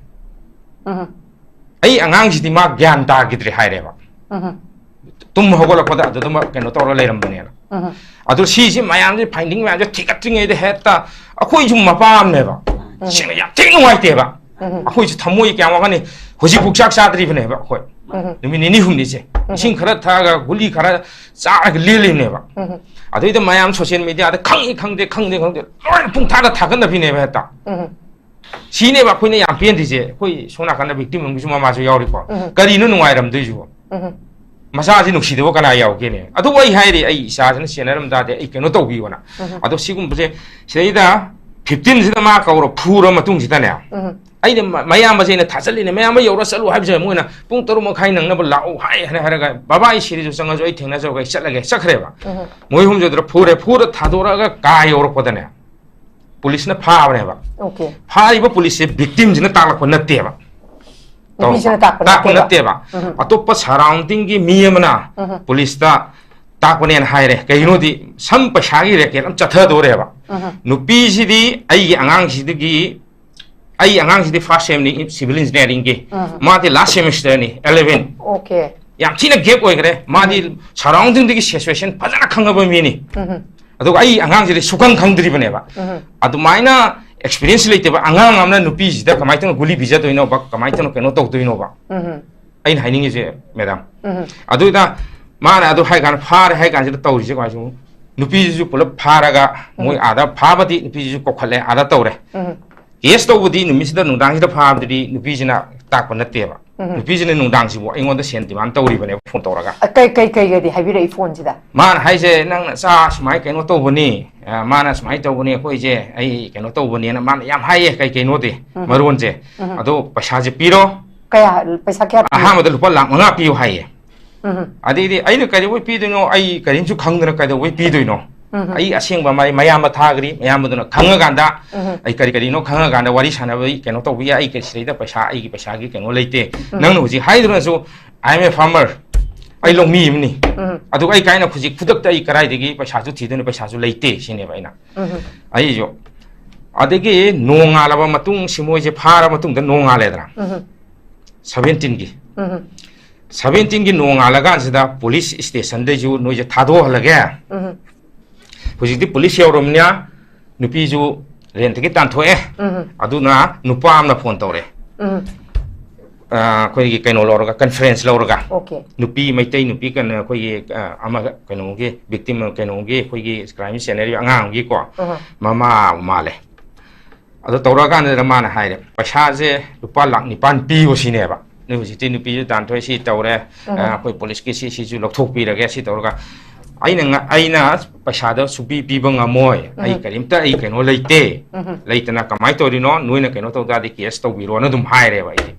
ꯎꯝ꯫ "ꯑꯩ ꯑꯉꯥꯡꯁꯤꯗꯤ ꯃꯥ ꯒ꯭ꯌꯥꯟ ꯇꯥꯈꯤꯗ꯭ꯔꯦ" ꯍꯥꯏꯔꯦꯕ꯫ ꯎꯝ꯫ "ꯇꯨꯝ ꯍꯧꯒꯠꯂꯛꯄꯗ ꯑꯗꯨꯗꯃꯛ ꯀꯩꯅꯣ ꯇꯧꯔ ꯂꯩꯔꯝꯕꯅꯦꯅ"꯫ ꯎꯝ꯫ ꯑꯗꯣ ꯁꯤꯁꯤ ꯃꯌꯥꯝꯁꯦ, finding ꯃꯌꯥꯝꯁꯦ ꯊꯤꯒꯠꯇ꯭ꯔꯤꯉꯩꯗ ꯍꯦꯛꯇ ꯑꯩꯈꯣꯏꯁꯨ ꯃꯄꯥ ꯑꯃꯅꯦꯕ꯫ ꯎꯝ꯫ ꯁꯦꯡꯅ ꯌꯥꯝ ꯊꯤꯅ ꯅꯨꯡꯉꯥꯏꯇꯦꯕ꯫ ꯎꯝ꯫ ꯑꯩꯈꯣꯏꯁꯨ ꯊꯃꯣꯏ ꯀꯌꯥꯝ ꯋꯥꯒꯅꯤ꯫ ꯍꯧꯖꯤꯛꯐꯥꯎ ꯆꯥꯛ ꯆꯥꯗ꯭ꯔꯤꯕꯅꯦꯕ ꯑꯩꯈꯣꯏ꯫ ꯎꯝ꯫ ꯅꯨꯃꯤꯠ ꯅꯤꯅꯤ ꯍꯨꯝꯅꯤꯁꯦ꯫ ꯏꯁꯤꯡ ꯈꯔ ꯊꯛꯑꯒ ꯒꯨꯂꯤ ꯈꯔ ꯆꯥꯔꯒ ꯂꯦꯜꯂꯤꯅꯦꯕ꯫ ꯑꯗꯨꯏꯗ ꯃꯌꯥꯝ ꯁꯣꯁꯤꯌꯦꯜ ꯃꯦꯗꯤꯌꯥꯗ "ꯈꯪꯉꯤ ꯈꯪꯗꯦ, ꯈꯪꯗꯦ ꯈꯪꯗꯦ" ꯂꯣꯏꯅ ꯄꯨꯡꯊꯥꯗ ꯊꯥꯒꯠꯅꯕꯤꯅꯦꯕ ꯍꯦꯛꯇ꯫ ꯁꯤꯅꯦꯕ ꯑꯩꯈꯣꯏꯅ ꯌꯥꯝ ꯄꯦꯟꯗ꯭ꯔꯤꯁꯦ꯫ ꯑꯩꯈꯣꯏ ꯁꯣꯝ ꯅꯥꯀꯟꯗ ꯚꯤꯛꯇꯤꯝ ꯑꯃꯒꯤꯁꯨ ꯃꯃꯥꯁꯨ ꯌꯥꯎꯔꯤꯀꯣ꯫ ꯀꯔꯤꯅꯣ ꯅꯨꯡꯉꯥꯏꯔꯝꯗꯣꯏꯁꯤꯕꯣ? ꯃꯆꯥꯁꯤ ꯅꯨꯡꯁꯤꯗꯕ ꯀꯅꯥ ꯌꯥꯎꯒꯦꯅꯦ? ꯑꯗꯨꯕꯨ ꯑꯩ ꯍꯥꯏꯔꯤ, ꯑꯩ ꯏꯆꯥꯁꯤꯅ ꯁꯦꯟꯅꯔꯝ ꯇꯥꯔꯗꯤ ꯑꯩ ꯀꯩꯅꯣ ꯇꯧꯕꯤꯌꯣꯅ꯫ ꯑꯗꯣ ꯁꯤꯒꯨꯝꯕꯁꯦ, ꯁꯤꯗꯩꯗ ꯐꯤꯐꯇꯤꯟꯁꯤꯗ ꯃꯥ ꯀꯧꯔ ꯐꯨꯔ ꯃꯇꯨꯡꯁꯤꯗꯅꯦ, ꯑꯩꯅ ꯃ-, ꯃꯌꯥꯝꯕꯁꯦ ꯑꯩꯅ ꯊꯥꯖꯜꯂꯤꯅꯦ, "ꯃꯌꯥꯝꯕ ꯌꯧꯔ ꯆꯠꯂꯨ" ꯍꯥꯏꯕꯁꯦ ꯃꯣꯏꯅ "ꯄꯨꯡ ꯇꯔꯨꯛ ꯃꯈꯥꯏ ꯅꯪꯅꯕ ꯂꯥꯛꯎ" ꯍꯥꯏ ꯍꯥꯏꯅ ꯍꯥꯏꯔꯒ, "ꯕꯕꯥ, ꯑꯩ ꯁꯤꯔꯤꯁꯨ ꯆꯪꯉꯁꯨ ꯑꯩ ꯊꯦꯡꯅꯖꯔꯒꯦ, ꯑꯩ ꯆꯠꯂꯒꯦ", ꯆꯠꯈ꯭ꯔꯦꯕ꯫ ꯃꯣꯏ ꯑꯍꯨꯝꯁꯦ ꯑꯗꯨꯗ ꯐꯨꯔꯦ, ꯐꯨꯔ ꯊꯥꯗꯣꯔꯛꯑꯒ ꯀꯥ ꯌꯧꯔꯛꯄꯗꯅꯦ, ꯄꯨꯂꯤꯁꯅ ꯐꯥꯕꯅꯦꯕ꯫ ꯑꯣꯀꯦ꯫ ꯐꯥꯔꯤꯕ ꯄꯨꯂꯤꯁꯁꯦ ꯚꯤꯛꯇꯤꯝꯁꯤꯅ ꯇꯥꯛꯂꯛꯄ ꯅꯠꯇꯦꯕ꯫ ꯅꯨꯄꯤꯁꯤꯅ ꯇꯥꯛꯄ ꯇꯥꯛꯄ ꯅꯠꯇꯦꯕ꯫ ꯅꯠꯇꯦꯕ꯫ ꯑꯇꯣꯞꯄ ꯁꯔꯥꯎꯟꯗꯤꯡꯒꯤ ꯃꯤ ꯑꯃꯅ ꯄꯨꯂꯤꯁꯇ ꯇꯥꯛꯄꯅꯦꯅ ꯍꯥꯏꯔꯦ꯫ ꯀꯩꯒꯤꯅꯣꯗꯤ ꯁꯝ ꯄꯩꯁꯥꯒꯤ ꯔꯦꯀꯦꯠ ꯑꯃ ꯆꯠꯊꯗꯣꯔꯦꯕ꯫ ꯅꯨꯄꯤꯁꯤꯗꯤ ꯑꯩꯒꯤ ꯑꯉꯥꯡꯁꯤꯗꯒꯤ, ꯑꯩ ꯑꯉꯥꯡꯁꯤꯗꯤ ꯐꯥꯔꯁ ꯁꯦꯝꯅꯤ ꯁꯤꯚꯤꯜ ꯏꯟꯖꯤꯅꯤꯌꯥꯔꯤꯡꯒꯤ, ꯃꯥꯗꯤ ꯂꯥꯁ ꯁꯦꯃꯤꯁꯇꯔꯅꯤ, ꯑꯦꯂꯚꯦꯟ꯫ ꯑꯣꯀꯦ꯫ ꯌꯥꯝ ꯊꯤꯅ ꯒꯦꯞ ꯑꯣꯏꯈ꯭ꯔꯦ꯫ ꯃꯥꯗꯤ ꯁꯔꯥꯎꯟꯗꯤꯡꯗꯒꯤ ꯁꯤꯆꯨꯋꯦꯁꯟ ꯐꯖꯅ ꯈꯪꯉꯕ ꯃꯤꯅꯤ꯫ ꯑꯗꯨꯒ ꯑꯩ ꯑꯉꯥꯡꯁꯤꯗꯤ ꯁꯨꯈꯪ ꯈꯪꯗ꯭ꯔꯤꯕꯅꯦꯕ꯫ ꯑꯗꯨꯃꯥꯏꯅ ꯑꯦꯛꯁꯄꯤꯔꯤꯌꯦꯟꯁ ꯂꯩꯇꯕ ꯑꯉꯥꯡ ꯑꯃꯅ ꯅꯨꯄꯤꯁꯤꯗ ꯀꯃꯥꯏꯅ ꯇꯧꯅ ꯒꯨꯂꯤ ꯄꯤꯖꯗꯣꯏꯅꯣꯕ, ꯀꯃꯥꯏꯅ ꯇꯧꯅ ꯀꯩꯅꯣ ꯇꯧꯗꯣꯏꯅꯣꯕ? ꯑꯩꯅ ꯍꯥꯏꯅꯤꯡꯉꯤꯁꯦ, ꯃꯦꯗꯥꯝ, ꯑꯗꯨꯗ ꯃꯥꯅ ꯑꯗꯨ ꯍꯥꯏ ꯀꯥꯟꯗ, ꯐꯥꯔꯦ ꯍꯥꯏ ꯀꯥꯟꯁꯤꯗ ꯇꯧꯔꯤꯁꯦ ꯀꯃꯥꯏꯅ ꯁꯨꯝ, ꯅꯨꯄꯤꯁꯤꯁꯨ ꯄꯨꯂꯞ ꯐꯥꯔꯒ ꯃꯣꯏ ꯑꯥꯗ ꯐꯥꯕꯗꯤ ꯅꯨꯄꯤꯁꯤꯁꯨ ꯀꯧꯈꯠꯂꯦ, ꯑꯥꯗ ꯇꯧꯔꯦ꯫ ꯀꯦꯁ ꯇꯧꯕꯗꯤ ꯅꯨꯃꯤꯠꯁꯤꯗ, ꯅꯨꯡꯗꯥꯡꯁꯤꯗ ꯐꯥꯕꯗꯨꯗꯤ ꯅꯨꯄꯤꯁꯤꯅ ꯇꯥꯛꯄ ꯅꯠꯇꯦꯕ꯫ ꯅꯨꯄꯤꯁꯤꯅ ꯅꯨꯡꯗꯥꯡꯁꯤꯕꯨ ꯑꯩꯉꯣꯟꯗ ꯁꯦꯟ ꯗꯤꯃꯥꯟ ꯇꯧꯔꯤꯕꯅꯦꯕ ꯐꯣꯟ ꯇꯧꯔꯒ꯫ ꯑ, ꯀꯩ, ꯀꯩ, ꯀꯩꯒꯗꯤ ꯍꯥꯏꯕꯤꯔꯛꯏ ꯐꯣꯟꯁꯤꯗ? ꯃꯥꯅ ꯍꯥꯏꯁꯦ, "ꯅꯪ ꯅꯆꯥ ꯁꯨꯃꯥꯏꯅ ꯀꯩꯅꯣ ꯇꯧꯕꯅꯤ, ꯑ, ꯃꯥꯅ ꯁꯨꯃꯥꯏꯅ ꯇꯧꯕꯅꯤ, ꯑꯩꯈꯣꯏꯁꯦ ꯑꯩ ꯀꯩꯅꯣ ꯇꯧꯕꯅꯦꯅ" ꯃꯥꯅ ꯌꯥꯝ ꯍꯥꯏꯌꯦ꯫ ꯀꯩ ꯀꯩꯅꯣꯗꯤ ꯃꯔꯣꯟꯁꯦ꯫ ꯑꯗꯣ ꯄꯩꯁꯥꯁꯦ ꯄꯤꯔꯣ꯫ ꯀꯌꯥ, ꯄꯩꯁꯥ ꯀꯌꯥ ꯄꯤꯌꯣ? ꯑꯍꯥꯟꯕꯗ ꯂꯨꯄꯥ ꯂꯥꯈ ꯃꯉꯥ ꯄꯤꯌꯨ ꯍꯥꯏꯌꯦ꯫ ꯑꯗꯩꯗꯤ ꯑꯩꯅ ꯀꯩꯗꯧꯕꯩ ꯄꯤꯗꯣꯏꯅꯣ? ꯑꯩ ꯀꯔꯤꯝꯁꯨ ꯈꯪꯗꯅ ꯀꯩꯗꯧꯕꯩ ꯄꯤꯗꯣꯏꯅꯣ? ꯑꯩ ꯑꯁꯦꯡꯕ ꯃꯥꯏ ꯃꯌꯥꯝꯕ ꯊꯥꯈ꯭ꯔꯤ, ꯃꯌꯥꯝꯕꯗꯨꯅ ꯈꯪꯉꯀꯥꯟꯗ, ꯑꯩ ꯀꯔꯤ ꯀꯔꯤꯅꯣ ꯈꯪꯉꯀꯥꯟꯗ ꯋꯥꯔꯤ ꯁꯥꯟꯅꯕ ꯀꯩꯅꯣ ꯇꯧꯕ ꯌꯥꯏ꯫ ꯑꯩ ꯀꯔꯤ ꯁꯤꯗꯩꯗ ꯄꯩꯁꯥ, ꯑꯩꯒꯤ ꯄꯩꯁꯥꯒꯤ ꯀꯩꯅꯣ ꯂꯩꯇꯦ꯫ ꯅꯪꯅ ꯍꯧꯖꯤꯛ ꯍꯥꯏꯗꯨꯅꯁꯨ, "I am a farmer", ꯑꯩ ꯂꯧꯃꯤ ꯑꯃꯅꯤ꯫ ꯑꯗꯨꯒ ꯑꯩ ꯀꯥꯏꯅ ꯍꯧꯖꯤꯛ ꯈꯨꯗꯛꯇ ꯑꯩ ꯀꯗꯥꯏꯗꯒꯤ ꯄꯩꯁꯥꯁꯨ ꯊꯤꯗꯣꯏꯅꯣ? ꯄꯩꯁꯥꯁꯨ ꯂꯩꯇꯦ ꯁꯤꯅꯦꯕ ꯑꯩꯅ꯫ ꯑꯩꯁꯨ꯫ ꯑꯗꯒꯤ ꯅꯣꯡꯉꯥꯜꯂꯕ ꯃꯇꯨꯡ, ꯁꯤ ꯃꯣꯏꯁꯦ ꯐꯥꯔ ꯃꯇꯨꯡꯗ ꯅꯣꯡꯉꯥꯜꯂꯦꯗꯅ, ꯁꯚꯦꯟꯇꯤꯟꯒꯤ꯫ ꯁꯚꯦꯟꯇꯤꯟꯒꯤ ꯅꯣꯡꯉꯥꯜꯂꯀꯥꯟꯁꯤꯗ ꯄꯨꯂꯤꯁ ꯏꯁꯇꯦꯁꯟꯗꯩꯁꯨ ꯅꯣꯏꯁꯦ ꯊꯥꯗꯣꯛꯍꯜꯂꯒꯦ꯫ ꯍꯧꯖꯤꯛꯇꯤ ꯄꯨꯂꯤꯁ ꯌꯧꯔꯕꯅꯤꯅ ꯅꯨꯄꯤꯁꯨ ꯔꯦꯟꯇꯒꯤ ꯇꯥꯟꯊꯣꯛꯑꯦ꯫ ꯑꯗꯨꯅ ꯅꯨꯄꯥ ꯑꯃꯅ ꯐꯣꯟ ꯇꯧꯔꯛꯑꯦ꯫ ꯑ, ꯑꯩꯈꯣꯏꯒꯤ ꯀꯩꯅꯣ ꯂꯧꯔꯒ, ꯀꯟꯐ꯭ꯔꯦꯟꯁ ꯂꯧꯔꯒ, Okay. ꯅꯨꯄꯤ ꯃꯩꯇꯩ ꯅꯨꯄꯤ ꯀꯩꯅꯣ, ꯑꯩꯈꯣꯏꯒꯤ, ꯑ, ꯑꯃ ꯀꯩꯅꯣꯒꯤ ꯚꯤꯛꯇꯤꯝ, ꯀꯩꯅꯣꯒꯤ ꯑꯩꯈꯣꯏꯒꯤ ꯀ꯭ꯔꯥꯏꯝ ꯁꯦꯟꯅꯔꯤꯕ ꯑꯉꯥꯡ ꯑꯃꯒꯤꯀꯣ, Uh-huh. ꯃꯃꯥ ꯃꯥꯜꯂꯦ꯫ ꯑꯗꯣ ꯇꯧꯔꯛꯑꯀꯥꯟꯗ ꯃꯥꯅ ꯍꯥꯏꯔꯦ, "ꯄꯩꯁꯥꯁꯦ ꯂꯨꯄꯥ ꯂꯥꯛ ꯅꯤꯄꯥꯟ ꯄꯤꯌꯣ ꯁꯤꯅꯦꯕ꯫ ꯅꯣꯏ ꯍꯧꯖꯤꯛꯇꯤ ꯅꯨꯄꯤꯁꯨ ꯇꯥꯟꯊꯣꯛꯑꯦ, ꯁꯤ ꯇꯧꯔꯦ, ꯑ, ꯑꯩꯈꯣꯏ ꯄꯨꯂꯤꯁꯀꯤ ꯁꯤ, ꯁꯤꯁꯨ ꯂꯧꯊꯣꯛꯄꯤꯔꯒꯦ, ꯁꯤ ꯇꯧꯔꯒ ꯑꯩꯅ ꯉ-, ꯑꯩꯅ ꯄꯩꯁꯥꯗꯣ ꯁꯨꯄꯤ ꯄꯤꯕ ꯉꯝꯃꯣꯏ, ꯑꯩ ꯀꯔꯤꯝꯇ ꯑꯩ ꯀꯩꯅꯣ ꯂꯩꯇꯦ, ꯂꯩꯇꯅ ꯀꯃꯥꯏꯅ ꯇꯧꯔꯤꯅꯣ? ꯅꯣꯏꯅ ꯀꯩꯅꯣ ꯇꯧ ꯇꯥꯔꯗꯤ ꯀꯦꯁ ꯇꯧꯕꯤꯔꯣꯅ ꯑꯗꯨꯝ ꯍꯥꯏꯔꯦꯕ ꯑꯩꯗꯤ꯫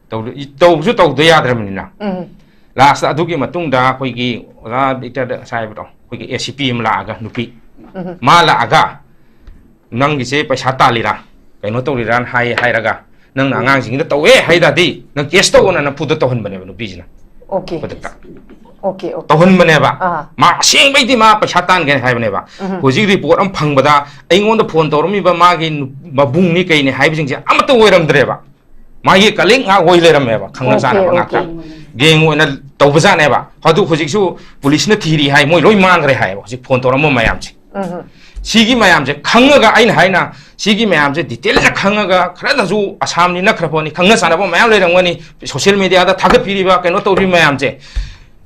ꯇꯧ-, ꯇꯧꯕꯁꯨ ꯇꯧꯗ ꯌꯥꯗ꯭ꯔꯕꯅꯤꯅ꯫ ꯂꯥꯁꯇ ꯑꯗꯨꯒꯤ ꯃꯇꯨꯡꯗ ꯑꯩꯈꯣꯏꯒꯤ ꯑꯣꯖꯥ ꯕꯤꯛꯇꯔꯗ ꯉꯁꯥꯏ ꯍꯥꯏꯕꯗꯣ, ꯑꯩꯈꯣꯏꯒꯤ ꯑꯦ ꯁꯤ ꯄꯤ ꯑꯃ ꯂꯥꯛꯑꯒ, ꯅꯨꯄꯤ, ꯃꯥ ꯂꯥꯛꯑꯒ, "ꯅꯪꯒꯤꯁꯦ ꯄꯩꯁꯥ ꯇꯥꯜꯂꯤꯔꯥ, ꯀꯩꯅꯣ ꯇꯧꯔꯤꯔꯥꯅ?" ꯍꯥꯏ, ꯍꯥꯏꯔꯒ, "ꯅꯪꯅ ꯑꯉꯥꯡꯁꯤꯡꯗ ꯇꯧꯋꯦ ꯍꯥꯏ ꯇꯥꯔꯗꯤ, ꯅꯪ ꯀꯦꯁ ꯇꯧꯑꯣꯅ ꯅꯝꯐꯨꯗ ꯇꯧꯍꯟꯕꯅꯦꯕ ꯅꯨꯄꯤꯁꯤꯅ꯫ Okay. ꯈꯨꯗꯛꯇ Okay, okay. ꯇꯧꯍꯟꯕꯅꯦꯕ꯫ ꯑꯥ. ꯃꯥ ꯑꯁꯦꯡꯕꯩꯗꯤ ꯃꯥ ꯄꯩꯁꯥ ꯇꯥꯟꯒꯦ ꯍꯥꯏꯕꯅꯦꯕ꯫ ꯍꯧꯖꯤꯛ ꯔꯤꯄꯣꯔꯠ ꯑꯃ ꯐꯪꯕꯗ, ꯑꯩꯉꯣꯟꯗ ꯐꯣꯟ ꯇꯧꯔꯝꯃꯤꯕ ꯃꯥꯒꯤ ꯅꯨ-, ꯃꯕꯨꯡꯅꯤ ꯀꯩꯅꯤ ꯍꯥꯏꯕꯁꯤꯡꯁꯦ ꯑꯃꯠꯇ ꯑꯣꯏꯔꯝꯗ꯭ꯔꯦꯕ꯫ ꯃꯥꯒꯤ ꯀꯂꯤꯛ ꯉꯥꯛ ꯑꯣꯏ ꯂꯩꯔꯝꯃꯦꯕ, ꯈꯪꯅ Okay, ꯆꯥꯟꯅꯕ ꯉꯥꯛꯇ꯫ okay. ꯒꯦꯡ ꯑꯣꯏꯅ ꯇꯧꯕꯖꯥꯠꯅꯦꯕ꯫ ꯑꯗꯨ ꯍꯧꯖꯤꯛꯁꯨ ꯄꯨꯂꯤꯁꯅ ꯊꯤꯔꯤ ꯍꯥꯏ, ꯃꯣꯏ ꯂꯣꯏ ꯃꯥꯡꯈ꯭ꯔꯦ ꯍꯥꯏꯌꯦꯕ, ꯍꯧꯖꯤꯛ ꯐꯣꯟ ꯇꯧꯔꯝꯕ ꯃꯌꯥꯝꯁꯦ꯫ ꯎꯝ. ꯁꯤꯒꯤ ꯃꯌꯥꯝꯁꯦ ꯈꯪꯉꯒ, ꯑꯩꯅ ꯍꯥꯏꯅ, ꯁꯤꯒꯤ ꯃꯌꯥꯝꯁꯦ ꯗꯤꯇꯦꯜꯁ ꯈꯪꯉꯒ, ꯈꯔꯗꯁꯨ ꯑꯁꯥꯝꯅꯤ ꯅꯛꯈ꯭ꯔ ꯄꯣꯠꯅꯤ, ꯈꯪꯅ ꯆꯥꯟꯅꯕ ꯃꯌꯥꯝ ꯂꯩꯔꯝꯒꯅꯤ, ꯁꯣꯁꯤꯌꯦꯜ ꯃꯦꯗꯤꯌꯥꯗ ꯊꯥꯒꯠꯄꯤꯔꯤꯕ, ꯀꯩꯅꯣ ꯇꯧꯔꯤꯕ ꯃꯌꯥꯝꯁꯦ,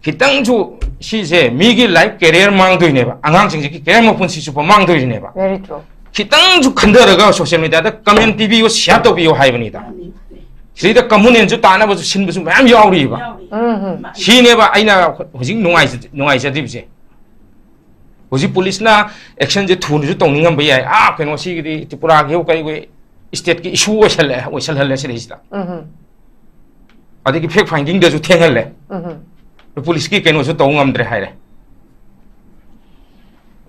ꯈꯤꯇꯪꯁꯨ ꯁꯤꯁꯦ ꯃꯤꯒꯤ ꯂꯥꯏꯐ ꯀꯦꯔꯤꯌꯔ ꯃꯥꯡꯗꯣꯏꯅꯦꯕ, ꯑꯉꯥꯡꯁꯤꯡꯁꯤꯒꯤ ꯀꯦꯔꯤꯌꯔ ꯃꯄꯨꯟꯁꯤ ꯆꯨꯞꯄ ꯃꯥꯡꯗꯣꯏꯅꯦꯕ꯫ Very true. ꯈꯤꯇꯪꯁꯨ ꯈꯟꯊꯔꯒ ꯁꯣꯁꯤꯌꯦꯜ ꯃꯦꯗꯤꯌꯥꯗ ꯀꯃꯦꯟ ꯄꯤꯕꯤꯌꯨ, ꯁꯤꯌꯥꯔ ꯇꯧꯕꯤꯌꯨ ꯍꯥꯏꯕꯅꯤꯗ꯫ ꯁꯤꯗ ꯀꯃꯨꯅꯦꯜꯁꯨ ꯇꯥꯅꯕꯁꯨ ꯁꯤꯟꯕꯁꯨ ꯃꯌꯥꯝ ꯌꯥꯎꯔꯤꯕ꯫ ꯎꯝ. ꯁꯤꯅꯦꯕ ꯑꯩꯅ ꯍꯧꯖꯤꯛ ꯅꯨꯡꯉꯥꯏꯖ-, ꯅꯨꯡꯉꯥꯏꯖꯗ꯭ꯔꯤꯕꯁꯦ꯫ ꯍꯧꯖꯤꯛ ꯄꯨꯂꯤꯁꯅ ꯑꯦꯛꯁꯟꯁꯦ ꯊꯨꯅꯁꯨ ꯇꯧꯅꯤꯡꯉꯝꯕ ꯌꯥꯏ꯫ ꯑꯥ, ꯀꯩꯅꯣ, ꯁꯤꯒꯤꯗꯤ ꯇ꯭ꯔꯤꯄꯨꯔꯥꯒꯤ ꯀꯩ ꯁ꯭ꯇꯦꯠꯀꯤ ꯏꯁꯨ ꯑꯣꯏꯁꯜꯂꯦ, ꯑꯣꯏꯁꯜꯍꯜꯂꯦ ꯁꯤꯗꯩꯁꯤꯗ꯫ ꯎꯝ. ꯑꯗꯒꯤ ꯐꯦꯛ ꯐꯥꯏꯟꯗꯤꯡꯗꯁꯨ ꯊꯦꯡꯍꯜꯂꯦ꯫ ꯎꯝ. ꯄꯨꯂꯤꯁꯀꯤ ꯀꯩꯅꯣꯁꯨ ꯇꯧ ꯉꯝꯗ꯭ꯔꯦ ꯍꯥꯏꯔꯦ꯫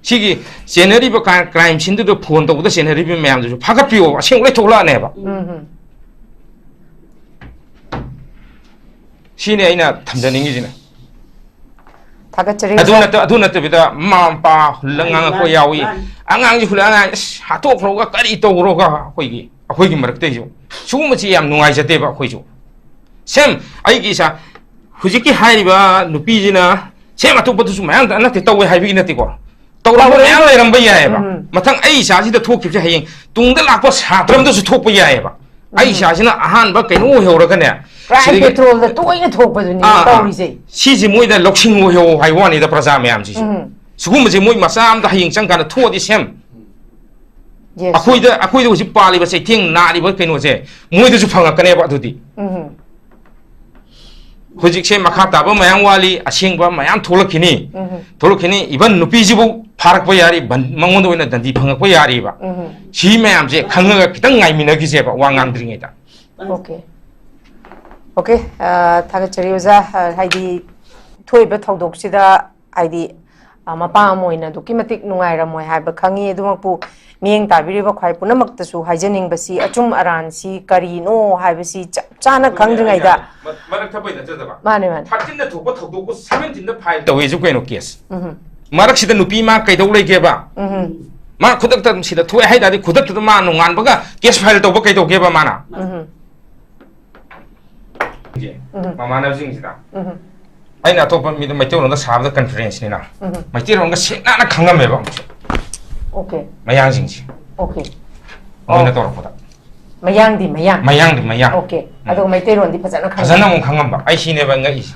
ꯁꯤꯒꯤ ꯆꯦꯟꯅꯔꯤꯕ ꯀ꯭ꯔꯥꯏꯝ ꯁꯤꯟꯗꯨꯗ ꯐꯣꯟ ꯇꯧꯕꯗ ꯆꯦꯟꯅꯔꯤꯕ ꯃꯌꯥꯝꯗꯨꯁꯨ ꯐꯥꯒꯠꯄꯤꯌꯣ, ꯑꯁꯦꯡꯕ ꯂꯣꯏ ꯊꯣꯛꯂꯛꯑꯅꯦꯕ꯫ ꯎꯝ. ꯁꯤꯅꯤ ꯑꯩꯅ ꯊꯝꯖꯅꯤꯡꯉꯤꯁꯤꯅ꯫ ꯊꯥꯒꯠꯆꯔꯤ, ꯑꯗꯨ sir. ꯅꯠꯇ-, ꯑꯗꯨ ꯅꯠꯇꯕꯤꯗ ꯃꯃꯥ ꯃꯄꯥ ꯍꯨꯜꯂ ꯃꯥꯅꯤ, ꯉꯥꯡꯉꯛꯄ ꯃꯥꯅꯤ, ꯌꯥꯎꯏ꯫ ꯃꯥꯅꯤ꯫ ꯑꯉꯥꯡꯁꯤ ꯍꯨꯜꯂ ꯑꯉꯥꯡ, "ꯑꯁ, ꯍꯥꯠꯇꯣꯛꯈ꯭ꯔꯣꯒ ꯀꯔꯤ ꯇꯧꯈ꯭ꯔꯣꯒ?" ꯑꯩꯈꯣꯏꯒꯤ, ꯑꯩꯈꯣꯏꯒꯤ ꯃꯔꯛꯇꯩꯁꯨ ꯁꯤꯒꯨꯝꯕꯁꯤ ꯌꯥꯝ ꯅꯨꯡꯉꯥꯏꯖꯗꯦꯕ ꯑꯩꯈꯣꯏꯁꯨ꯫ ꯁꯦꯝ ꯑꯩꯒꯤ ꯏꯆꯥ, ꯍꯧꯖꯤꯛꯀꯤ ꯍꯥꯏꯔꯤꯕ ꯅꯨꯄꯤꯁꯤꯅ ꯁꯦꯝ ꯑꯇꯣꯞꯄꯗꯁꯨ ꯃꯌꯥꯝ ꯅꯠꯇꯦ ꯇꯧꯋꯦ ꯍꯥꯏꯕꯒꯤ ꯅꯠꯇꯦꯀꯣ, ꯇꯧꯔꯝꯕ ꯇꯧꯔꯦ꯫ ꯃꯌꯥꯝ ꯂꯩꯔꯝꯕ ꯌꯥꯏꯑꯕ꯫ ꯎꯝ. ꯃꯊꯪ ꯑꯩ ꯏꯆꯥꯁꯤꯗ ꯊꯣꯛꯈꯤꯕꯁꯦ ꯍꯌꯦꯡ ꯇꯨꯡꯗ ꯂꯥꯛꯄ ꯁꯥꯇ꯭ꯔ ꯑꯃꯗꯁꯨ ꯊꯣꯛꯄ ꯌꯥꯏꯑꯕ꯫ ꯑꯩ ꯏꯁꯥꯁꯤꯅ ꯑꯍꯥꯟꯕ ꯀꯩꯅꯣ ꯑꯣꯏꯍꯧꯔꯒꯅꯦ, ꯀ꯭ꯔꯥꯏꯝ ꯁꯤꯗꯒꯤ ꯄꯦꯇ꯭ꯔꯣꯜꯗ ꯇꯣꯏꯅ ꯊꯣꯛꯄꯗꯨꯅꯤ ꯑꯥ, ꯑꯥ꯫ ꯇꯧꯔꯤꯁꯦ꯫ ꯁꯤꯁꯦ ꯃꯣꯏꯗ ꯂꯧꯁꯤꯡ ꯑꯣꯏꯍꯧ ꯍꯥꯏ ꯋꯥꯅꯤꯗ, ꯄ꯭ꯔꯖꯥ ꯃꯌꯥꯝꯁꯤꯁꯨ꯫ ꯎꯝ꯫ ꯁꯤꯒꯨꯝꯕꯁꯦ ꯃꯣꯏ ꯃꯆꯥ ꯑꯝꯇ ꯍꯌꯦꯡ ꯆꯪꯀꯥꯟꯗ ꯊꯣꯛꯑꯗꯤ ꯁꯦꯝ꯫ Yes. ꯑꯩꯈꯣꯏꯗ, ꯑꯩꯈꯣꯏꯗ ꯍꯧꯖꯤꯛ ꯄꯥꯜꯂꯤꯕ ꯆꯩꯊꯦꯡ ꯅꯥꯔꯤꯕ ꯀꯩꯅꯣꯁꯦ ꯃꯣꯏꯗꯁꯨ ꯐꯪꯉꯛꯀꯅꯦꯕ ꯑꯗꯨꯗꯤ꯫ ꯎꯝ꯫ ꯍꯧꯖꯤꯛꯁꯦ ꯃꯈꯥ ꯇꯥꯕ ꯃꯌꯥꯝ ꯋꯥꯠꯂꯤ, ꯑꯁꯦꯡꯕ ꯃꯌꯥꯝ ꯊꯣꯛꯂꯛꯈꯤꯅꯤ꯫ ꯎꯝ꯫ ꯊꯣꯛꯂꯛꯈꯤꯅꯤ, even ꯅꯨꯄꯤꯁꯤꯕꯨ ꯐꯥꯔꯛꯄ ꯌꯥꯔꯤ, ꯕꯟ-, ꯃꯉꯣꯟꯗ ꯑꯣꯏꯅ ꯗꯟꯗꯤ ꯐꯪꯉꯛꯄ ꯌꯥꯔꯤꯕ꯫ ꯎꯝ꯫ ꯁꯤ ꯃꯌꯥꯝꯁꯦ ꯈꯪꯉꯒ ꯈꯤꯇꯪ ꯉꯥꯏꯃꯤꯟꯅꯈꯤꯁꯦꯕ, ꯋꯥ ꯉꯥꯡꯗ꯭ꯔꯤꯉꯩꯗ꯫ Okay꯫ Okay, ꯑ, ꯊꯥꯒꯠꯆꯔꯤ ꯑꯣꯖꯥ꯫ ꯑ, ꯍꯥꯏꯗꯤ ꯊꯣꯛꯏꯕ ꯊꯧꯗꯣꯛꯁꯤꯗ ꯍꯥꯏꯗꯤ, ꯑ, ꯃꯄꯥ ꯑꯃ ꯑꯣꯏꯅ ꯑꯗꯨꯛꯀꯤ ꯃꯇꯤꯛ ꯅꯨꯡꯉꯥꯏꯔꯝꯃꯣꯏ ꯍꯥꯏꯕ ꯈꯪꯉꯤ꯫ ꯑꯗꯨꯃꯛꯄꯨ ꯃꯤꯠꯌꯦꯡ ꯇꯥꯕꯤꯔꯤꯕ ꯈ꯭ꯋꯥꯏ ꯄꯨꯝꯅꯃꯛꯇꯁꯨ ꯍꯥꯏꯖꯅꯤꯡꯕꯁꯤ ꯑꯆꯨꯝ ꯑꯔꯥꯟꯁꯤ ꯀꯔꯤꯅꯣ ꯍꯥꯏꯕꯁꯤ ꯆꯞ ꯆꯥꯅ ꯈꯪꯗ꯭ꯔꯤꯉꯩꯗ ꯃ-, ꯃꯔꯛ ꯊꯠꯄꯩ ꯅꯠꯆꯗꯕ꯫ ꯃꯥꯅꯦ, ꯃꯥꯅꯦ꯫ Thirteen ꯊꯣꯛꯄ ꯊꯧꯗꯣꯛꯄꯨ seventeen file ꯇꯧꯋꯦꯁꯨ ꯀꯩꯅꯣ case? ꯎꯝ꯫ ꯃꯔꯛꯁꯤꯗ ꯅꯨꯄꯤ ꯃꯥ ꯀꯩꯗꯧ ꯂꯩꯒꯦꯕ? ꯎꯝ꯫ ꯃꯥ ꯈꯨꯗꯛꯇ ꯁꯤꯗ ꯊꯣꯛꯑꯦ ꯍꯥꯏ ꯇꯥꯔꯗꯤ ꯈꯨꯗꯛꯇꯨꯗ ꯃꯥ ꯅꯣꯡꯉꯥꯟꯕꯒ case file ꯇꯧꯕ ꯀꯩꯗꯧꯒꯦꯕ ꯃꯥꯅ? ꯎꯝ꯫ ꯎꯝ꯫ ꯃꯃꯥꯟꯅꯕꯁꯤꯡꯁꯤꯗ꯫ ꯎꯝ꯫ ꯑꯩꯅ ꯑꯇꯣꯞꯄ ꯃꯤꯗ ꯃꯩꯇꯩꯂꯣꯟꯗ ꯁꯥꯕꯗ conference ꯅꯤꯅ꯫ ꯎꯝ꯫ ꯃꯩꯇꯩꯂꯣꯟꯒ ꯁꯦꯡꯅ ꯈꯪꯉꯝꯃꯦꯕ ꯑꯃꯨꯛꯁꯨ꯫ Okay꯫ ꯃꯌꯥꯡꯁꯤꯡꯁꯦ꯫ Okay꯫ ꯃꯣꯏꯅ ꯑꯣ꯫ ꯇꯧꯔꯛꯄꯗ꯫ ꯃꯌꯥꯡꯗꯤ ꯃꯌꯥꯡ꯫ ꯃꯌꯥꯡꯗꯤ ꯃꯌꯥꯡ꯫ Okay꯫ ꯎꯝ꯫ ꯑꯗꯨꯒ ꯃꯩꯇꯩꯂꯣꯟꯗꯤ ꯐꯖꯅ ꯈꯪꯉꯝꯃꯦ꯫ ꯐꯖꯅ ꯑꯃꯨꯛ ꯈꯪꯉꯝꯕ꯫ ꯑꯩ ꯁꯤꯅꯦꯕ ꯉꯛꯏꯁꯦ꯫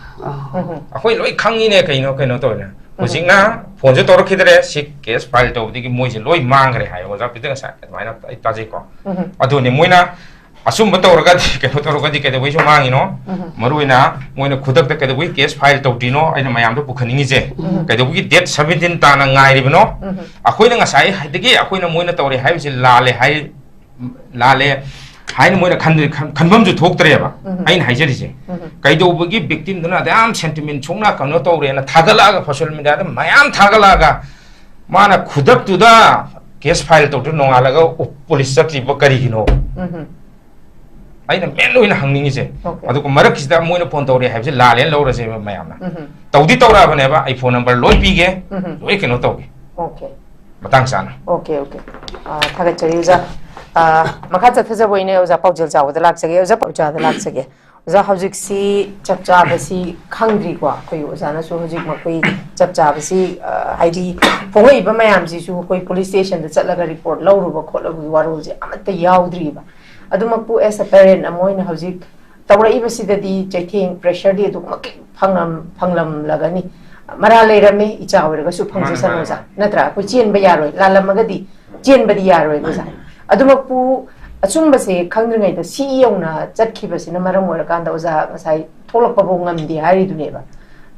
ꯎꯝ꯫ ꯑꯩꯈꯣꯏ ꯂꯣꯏ ꯈꯪꯉꯤꯅꯦ ꯀꯩꯅꯣ ꯀꯩꯅꯣ ꯇꯧꯔꯤꯅꯦ꯫ ꯍꯧꯖꯤꯛꯅ ꯐꯣꯟꯁꯨ ꯇꯧꯔꯛꯈꯤꯗ꯭ꯔꯦ꯫ ꯁꯤ case file ꯇꯧꯕꯗꯒꯤ ꯃꯣꯏꯁꯦ ꯂꯣꯏ ꯃꯥꯡꯈ꯭ꯔꯦ ꯍꯥꯏ ꯑꯣꯖꯥ ꯄꯤꯇꯔ ꯉꯁꯥꯏ ꯑꯗꯨꯃꯥꯏꯅ ꯑꯩ ꯇꯥꯖꯩꯀꯣ꯫ ꯎꯝ꯫ ꯑꯗꯨꯅꯤ ꯃꯣꯏꯅ ꯑꯆꯨꯝꯕ ꯇꯧꯔꯒꯗꯤ ꯀꯩꯅꯣ ꯇꯧꯔꯒꯗꯤ ꯀꯩꯗꯧꯕꯩꯁꯨ ꯃꯥꯡꯉꯤꯅꯣ? ꯎꯝ꯫ ꯃꯔꯨꯑꯣꯏꯅ ꯃꯣꯏꯅ ꯈꯨꯗꯛꯇ ꯀꯩꯗꯧꯕꯩ case file ꯇꯧꯗ꯭ꯔꯤꯅꯣ? ꯑꯩꯅ ꯃꯌꯥꯝꯗ ꯄꯨꯈꯠꯅꯤꯡꯉꯤꯁꯦ꯫ ꯎꯝ꯫ ꯀꯩꯗꯧꯕꯒꯤ date seventeen ꯇꯥꯅ ꯉꯥꯏꯔꯤꯕꯅꯣ? ꯎꯝ꯫ ꯑꯩꯈꯣꯏꯅ ꯉꯁꯥꯏꯗꯒꯤ ꯑꯩꯈꯣꯏꯅ ꯃꯣꯏꯅ ꯇꯧꯔꯦ ꯍꯥꯏꯕꯁꯤ ꯂꯥꯜꯂꯦ ꯍꯥꯏ, ꯂꯥꯜꯂꯦ ꯍꯥꯏꯅ ꯃꯣꯏꯅ ꯈꯟ-, ꯈꯟ-, ꯈꯟꯐꯝꯁꯨ ꯊꯣꯛꯇ꯭ꯔꯦꯕ꯫ ꯎꯝ꯫ ꯑꯩꯅ ꯍꯥꯏꯖꯔꯤꯁꯦ꯫ ꯎꯝ꯫ ꯀꯩꯗꯧꯕꯒꯤ victim ꯗꯨꯅ ꯑꯗꯨꯌꯥꯝ sentiment ꯁꯣꯛꯅ ꯀꯩꯅꯣ ꯇꯧꯔꯦꯅ ꯊꯥꯒꯠꯂꯛꯑꯒ social media ꯗ ꯃꯌꯥꯝ ꯊꯥꯒꯠꯂꯛꯑꯒ ꯃꯥꯅ ꯈꯨꯗꯛꯇꯨꯗ case file ꯇꯧꯗꯨꯅ ꯅꯣꯡꯉꯥꯜꯂꯒ ꯎ-, police ꯆꯠꯇ꯭ꯔꯤꯕ ꯀꯔꯤꯒꯤꯅꯣ? ꯎꯝ꯫ ꯑꯩꯅ main ꯑꯣꯏꯅ ꯍꯪꯅꯤꯡꯉꯤꯁꯦ꯫ Okay꯫ ꯑꯗꯨꯒ ꯃꯔꯛꯁꯤꯗ ꯃꯣꯏꯅ phone ꯇꯧꯔꯛꯑꯦ ꯍꯥꯏꯕꯁꯦ ꯂꯥꯜꯂꯦꯅ ꯂꯧꯔꯁꯦꯕ ꯃꯌꯥꯝꯅ꯫ ꯎꯝ꯫ ꯇꯧꯗꯤ ꯇꯧꯔꯛꯑꯕꯅꯦꯕ, ꯑꯩ phone number ꯂꯣꯏ ꯄꯤꯒꯦ, ꯎꯝ꯫ ꯂꯣꯏ ꯀꯩꯅꯣ ꯇꯧꯒꯦ꯫ Okay꯫ ꯃꯇꯥꯡ ꯆꯥꯅ꯫ Okay, okay꯫ ꯑ, ꯊꯥꯒꯠꯆꯔꯤ ꯑꯣꯖꯥ꯫ ꯑ, ꯃꯈꯥ ꯆꯠꯊꯖꯕ ꯑꯣꯏꯅ ꯑꯣꯖꯥ ꯄꯥꯎꯖꯦꯜ ꯆꯥꯎꯕꯗ ꯂꯥꯛꯆꯒꯦ, ꯑꯣꯖꯥ ꯄꯥꯎꯖꯦꯜꯗ ꯂꯥꯛꯆꯒꯦ꯫ ꯑꯣꯖꯥ, ꯍꯧꯖꯤꯛꯁꯤ ꯆꯞ ꯆꯥꯕꯁꯤ ꯈꯪꯗ꯭ꯔꯤꯀꯣ꯫ ꯑꯩꯈꯣꯏ ꯑꯣꯖꯥꯅꯁꯨ ꯍꯧꯖꯤꯛ ꯃꯈꯣꯏ ꯆꯞ ꯆꯥꯕꯁꯤ, ꯑ, ꯍꯥꯏꯗꯤ ꯐꯣꯡꯉꯛꯏꯕ ꯃꯌꯥꯝꯁꯤꯁꯨ ꯑꯩꯈꯣꯏ police station ꯗ ꯆꯠꯂꯒ report ꯂꯧꯔꯨꯕ ꯈꯣꯠꯂꯨꯕꯒꯤ ꯋꯥꯔꯣꯜꯁꯦ ꯑꯃꯠꯇ ꯌꯥꯎꯗ꯭ꯔꯤꯕ꯫ ꯑꯗꯨꯃꯛꯄꯨ as a parent ꯑꯃ ꯑꯣꯏꯅ ꯍꯧꯖꯤꯛ ꯇꯧꯔꯛꯏꯕꯁꯤꯗꯗꯤ ꯆꯩꯊꯦꯡ, pressure ꯗꯤ ꯑꯗꯨꯛꯃꯛꯀꯤ ꯐꯪꯂꯝ-, ꯐꯪꯂꯝꯂꯒꯅꯤ꯫ ꯃꯔꯥꯜ ꯂꯩꯔꯝꯃꯦ, ꯏꯆꯥ ꯑꯣꯏꯔꯒꯁꯨ ꯐꯪꯖꯁꯅꯨ, ꯃꯥꯅꯦ, ꯃꯥꯅꯦ, ꯑꯣꯖꯥ꯫ ꯃꯥꯅꯦ꯫ ꯅꯠꯇ꯭ꯔꯥ? ꯑꯩꯈꯣꯏ ꯆꯦꯟꯕ ꯌꯥꯔꯣꯏ, ꯂꯥꯜꯂꯝꯃꯒꯗꯤ ꯆꯦꯟꯕꯗꯤ ꯌꯥꯔꯣꯏ, ꯑꯣꯖꯥ꯫ ꯑꯗꯨꯃꯛꯄꯨ ꯑꯆꯨꯝꯕꯁꯦ ꯈꯪꯗ꯭ꯔꯤꯉꯩꯗ ꯁꯤ ꯌꯧꯅ ꯆꯠꯈꯤꯕꯁꯤꯅ ꯃꯔꯝ ꯑꯣꯏꯔꯀꯥꯟꯗ, ꯑꯣꯖꯥ, ꯉꯁꯥꯏ ꯊꯣꯛꯂꯛꯄꯐꯥꯎ ꯉꯝꯗꯦ ꯍꯥꯏꯔꯤꯗꯨꯅꯦꯕ꯫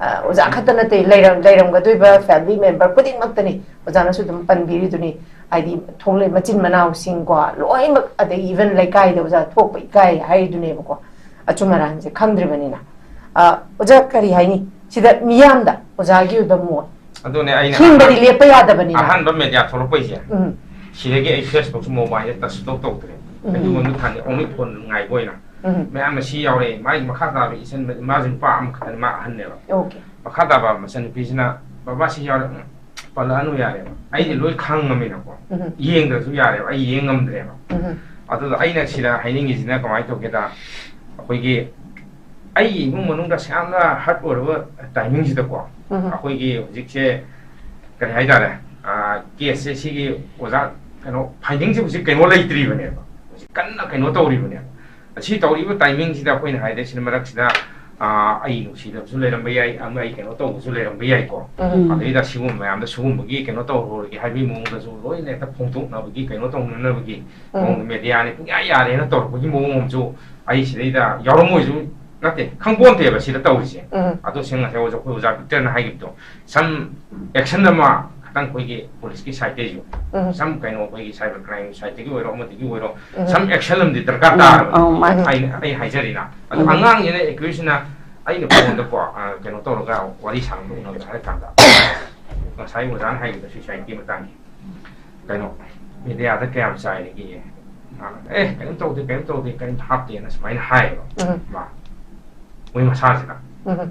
ꯑ, ꯑꯣꯖꯥ ꯈꯛꯇ ꯅꯠꯇꯦ, ꯂꯩꯔꯝ-, ꯂꯩꯔꯝꯒꯗꯣꯏꯕ family member ꯈꯨꯗꯤꯡꯃꯛꯇꯅꯤ꯫ ꯑꯣꯖꯥꯅꯁꯨ ꯑꯗꯨꯝ ꯄꯟꯕꯤꯔꯤꯗꯨꯅꯤ, ꯍꯥꯏꯗꯤ ꯊꯣꯛꯂꯛ-, ꯃꯆꯤꯟ ꯃꯅꯥꯎꯁꯤꯡꯀꯣ, ꯂꯣꯏꯅꯃꯛ, ꯑꯗꯒꯤ even ꯂꯩꯀꯥꯏꯗ ꯑꯣꯖꯥ ꯊꯣꯛꯄ ꯏꯀꯥꯏ ꯍꯥꯏꯔꯤꯗꯨꯅꯦꯕꯀꯣ, ꯑꯆꯨꯝ ꯑꯔꯥꯟꯁꯦ ꯈꯪꯗ꯭ꯔꯤꯕꯅꯤꯅ꯫ ꯑ, ꯑꯣꯖꯥ, ꯀꯔꯤ ꯍꯥꯏꯅꯤ? ꯁꯤꯗ ꯃꯤꯌꯥꯝꯗ ꯑꯣꯖꯥꯒꯤ ꯑꯣꯏꯕ ꯃꯣꯠ, ꯑꯗꯨꯅꯦ ꯑꯩꯅ ꯍꯤꯡꯕꯗꯤ ꯑꯍꯥꯟ-, ꯂꯦꯞꯄ ꯌꯥꯗꯕꯅꯤꯅ꯫ ꯑꯍꯥꯟꯕ media ꯊꯣꯛꯂꯛꯄꯩꯁꯦ, ꯎꯝ꯫ ꯁꯤꯗꯒꯤ ꯑꯩ Facebook ꯁꯨ mobile ꯁꯦ touch ꯁꯨꯡꯇꯧ ꯇꯧꯗ꯭ꯔꯦ꯫ ꯎꯝ꯫ ꯑꯩꯁꯨ ꯃꯗꯨ ꯊꯥꯅꯤ, only phone ꯉꯥꯏꯕ ꯑꯣꯏꯅ꯫ ꯎꯝ꯫ ꯃꯌꯥꯝꯅ ꯁꯤ ꯌꯥꯎꯔꯦ, ꯃꯥꯒꯤ ꯃꯈꯥ ꯇꯥꯕ ꯏꯆꯟ, ꯃꯥꯁꯨ ꯅꯨꯄꯥ ꯑꯃꯈꯛꯇꯅꯤ, ꯃꯥ ꯑꯍꯟꯅꯦꯕ꯫ Okay꯫ ꯃꯈꯥ ꯇꯥꯕ ꯃꯆꯟꯅꯨꯄꯤꯁꯤꯅ, "ꯕꯕꯥ, ꯁꯤ ꯌꯥꯎꯔꯦ", "ꯎꯝ, ꯄꯜꯂꯛꯑꯅꯨ ꯌꯥꯔꯦꯕ꯫ ꯑꯩꯗꯤ ꯂꯣꯏ ꯈꯪꯉꯃꯤꯅꯀꯣ꯫ ꯎꯝ꯫ ꯌꯦꯡꯗ꯭ꯔꯁꯨ ꯌꯥꯔꯦꯕ, ꯑꯩ ꯌꯦꯡ ꯉꯝꯗ꯭ꯔꯦꯕ꯫ ꯎꯝ꯫ ꯑꯗꯨꯗ ꯑꯩꯅ ꯁꯤꯗ ꯍꯥꯏꯅꯤꯡꯉꯤꯁꯤꯅ ꯀꯃꯥꯏꯅ ꯇꯧꯒꯦꯗ, ꯑꯩꯈꯣꯏꯒꯤ ꯑꯩꯒꯤ ꯏꯃꯨꯡ ꯃꯅꯨꯡꯗ ꯑꯁꯨꯛ ꯌꯥꯝꯅ hurt ꯑꯣꯏꯔꯕ timing ꯁꯤꯗꯀꯣ, ꯎꯝ꯫ ꯑꯩꯈꯣꯏꯒꯤ ꯍꯧꯖꯤꯛꯁꯦ ꯀꯔꯤ ꯍꯥꯏꯇꯥꯔꯦ, ꯑꯥ, case ꯁꯦ ꯁꯤꯒꯤ ꯑꯣꯖꯥ ꯀꯩꯅꯣ finding ꯁꯦ ꯍꯧꯖꯤꯛ ꯀꯩꯅꯣ ꯂꯩꯇ꯭ꯔꯤꯕꯅꯦꯕ, ꯍꯧꯖꯤꯛ ꯀꯟꯅ ꯀꯩꯅꯣ ꯇꯧꯔꯤꯕꯅꯦꯕ꯫ ꯑꯁꯤ ꯇꯧꯔꯤꯕ timing ꯁꯤꯗ ꯑꯩꯈꯣꯏꯅ ꯍꯥꯏꯗꯣꯏꯁꯤꯅ ꯃꯔꯛꯁꯤꯗ, ꯑꯥ, ꯑꯩ ꯅꯨꯡꯁꯤꯗꯕꯁꯨ ꯂꯩꯔꯝꯕ ꯌꯥꯏ, ꯑꯃ ꯑꯩ ꯀꯩꯅꯣ ꯇꯧꯕꯁꯨ ꯂꯩꯔꯝꯕ ꯌꯥꯏꯀꯣ꯫ ꯎꯝ꯫ ꯑꯗꯩꯗ ꯁꯤꯒꯨꯝꯕ ꯃꯌꯥꯝꯗ ꯁꯤꯒꯨꯝꯕꯒꯤ ꯀꯩꯅꯣ ꯇꯧꯔꯔꯣꯏꯒꯦ ꯍꯥꯏꯕꯒꯤ ꯃꯑꯣꯡꯗꯁꯨ ꯂꯣꯏꯅ ꯍꯦꯛꯇ ꯐꯣꯡꯗꯣꯛꯅꯕꯒꯤ, ꯀꯩꯅꯣ ꯇꯧꯅꯅꯕꯒꯤ ꯎꯝ꯫ ꯃꯑꯣꯡꯗ media ꯅ ꯄꯨꯡꯌꯥ ꯌꯥꯔꯦꯅ ꯇꯧꯔꯛꯄꯒꯤ ꯃꯑꯣꯡ ꯑꯃꯁꯨ ꯑꯩ ꯁꯤꯗꯩꯗ ꯌꯥꯎꯔꯝꯃꯣꯏꯁꯨ ꯅꯠꯇꯦ, ꯈꯪꯄꯣꯟꯇꯦꯕ ꯁꯤꯗ ꯇꯧꯔꯤꯁꯦ꯫ ꯎꯝ꯫ ꯑꯗꯣ ꯁꯦꯡꯅ ꯍꯥꯏꯔꯁꯨ ꯑꯩꯈꯣꯏ ꯑꯣꯖꯥ ꯕꯤꯛꯇꯔꯅ ꯍꯥꯏꯈꯤꯕꯗꯣ, some action ꯑꯃ ꯈꯇꯪ ꯑꯩꯈꯣꯏꯒꯤ police ꯀꯤ side ꯇꯩꯁꯨ, ꯎꯝ꯫ Some ꯀꯩꯅꯣ ꯑꯩꯈꯣꯏꯒꯤ cyber crime side ꯇꯒꯤ ꯑꯣꯏꯔꯣ, ꯑꯃꯗꯒꯤ ꯑꯣꯏꯔꯣ, ꯎꯝ꯫ Some action ꯑꯃꯗꯤ ꯗꯔꯀꯥꯔ ꯎꯝ, ꯇꯥꯔꯕꯅꯤ꯫ ꯎꯝ, ꯃꯥꯅꯤ꯫ ꯑꯩꯅ, ꯑꯩ ꯍꯥꯏꯖꯔꯤꯅ꯫ ꯑꯗꯣ ꯎꯝ꯫ ꯑꯉꯥꯡꯁꯤꯅ, accused ꯁꯤꯅ ꯑꯩꯅ phone ꯗꯀꯣ, ꯑ, ꯀꯩꯅꯣ ꯇꯧꯔꯒ ꯋꯥꯔꯤ ꯁꯥꯟꯅꯕ ꯎꯅꯕꯗ ꯍꯥꯏꯔ ꯀꯥꯟꯗ, ꯉꯁꯥꯏ ꯑꯣꯖꯥꯅ ꯍꯥꯏꯈꯤꯕꯗꯣ suicide ꯀꯤ ꯃꯇꯥꯡꯒꯤ, ꯀꯩꯅꯣ, media ꯗ ꯀꯌꯥꯝ ꯆꯥꯏꯔꯒꯦ? ꯃꯥꯅ, "ꯑꯦ, ꯀꯩꯝ ꯇꯧꯗꯦ, ꯀꯩꯝ ꯇꯧꯗꯦ, ꯀꯩꯝ ꯍꯥꯞꯇꯦꯅ" ꯁꯨꯃꯥꯏꯅ ꯍꯥꯏꯌꯦꯕ꯫ ꯎꯝ꯫ ꯃꯥ꯫ ꯃꯣꯏ ꯃꯁꯥꯁꯤꯅ꯫ ꯎꯝ꯫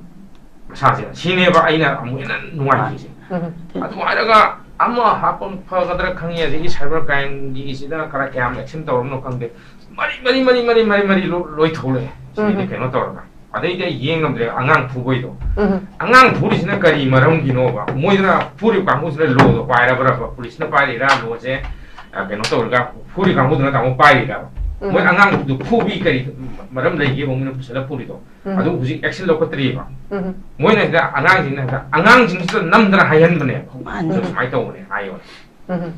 ꯃꯁꯥꯁꯤꯅ꯫ ꯁꯤꯅꯦꯕ ꯑꯩꯅ ꯑꯃꯨꯛ ꯍꯦꯟꯅ ꯅꯨꯡꯉꯥꯏꯇ꯭ꯔꯤꯁꯦ꯫ ꯎꯝ꯫ ꯑꯗꯨ ꯍꯥꯏꯔꯒ ꯑꯃ ꯍꯥꯞꯄ ꯐꯒꯗ꯭ꯔꯥ ꯈꯪꯉꯤ, ꯑꯗꯒꯤ cyber crime ꯒꯤꯁꯤꯗ ꯈꯔ ꯀꯌꯥꯝ action ꯇꯧꯔꯝꯅꯣ ꯈꯪꯗꯦ꯫ ꯃꯔꯤ, ꯃꯔꯤ, ꯃꯔꯤ, ꯃꯔꯤ, ꯃꯔꯤ, ꯃꯔꯤ ꯂꯣ-, ꯂꯣꯏ ꯊꯣꯛꯂꯛꯑꯦ꯫ ꯁꯤꯗꯩꯗ ꯎꯝ꯫ ꯀꯩꯅꯣ ꯇꯧꯔꯒ꯫ ꯑꯗꯩꯗꯤ ꯑꯩ ꯌꯦꯡ ꯉꯝꯗ꯭ꯔꯦ, ꯑꯉꯥꯡ ꯐꯨꯕꯩꯗꯣ꯫ ꯎꯝ꯫ ꯑꯉꯥꯡ ꯐꯨꯔꯤꯁꯤꯅ ꯀꯔꯤ ꯃꯔꯝꯒꯤꯅꯣꯕ? ꯃꯣꯏꯗꯨꯅ ꯐꯨꯔꯤꯕ ꯀꯥꯡꯕꯨꯁꯤꯅ ꯂꯣꯗꯣ ꯄꯥꯏꯔꯕ꯭ꯔꯕ? ꯄꯨꯂꯤꯁꯅ ꯄꯥꯏꯔꯤꯔꯥ ꯂꯣꯁꯦ? ꯑ, ꯀꯩꯅꯣ ꯇꯧꯔꯒ ꯐꯨꯔꯤ ꯀꯥꯡꯕꯨꯗꯨꯅ ꯇꯥꯃꯣ ꯄꯥꯏꯔꯤꯔꯕ? ꯎꯝ꯫ ꯃꯣꯏ ꯑꯉꯥꯡꯗꯨ ꯐꯨꯕꯤ ꯀꯔꯤ ꯃꯔꯝ ꯂꯩꯒꯦꯕ ꯃꯣꯏꯅ ꯄꯨꯁꯜꯂ ꯐꯨꯔꯤꯗꯣ? ꯎꯝ꯫ ꯑꯗꯨ ꯍꯧꯖꯤꯛ action ꯂꯧꯈꯠꯇ꯭ꯔꯤꯕ꯫ ꯎꯝ꯫ ꯃꯣꯏꯅ ꯍꯦꯛꯇ ꯑꯉꯥꯡꯁꯤꯡꯅ ꯍꯦꯛꯇ ꯑꯉꯥꯡꯁꯤꯡꯁꯤꯗ ꯅꯝꯗꯅ ꯍꯥꯏꯍꯟꯕꯅꯦꯕ꯫ ꯃꯥꯅꯤ꯫ ꯑꯗꯨ ꯁꯨꯃꯥꯏꯅ ꯇꯧꯕꯅꯦ ꯍꯥꯏꯌꯣꯅ꯫ ꯎꯝ꯫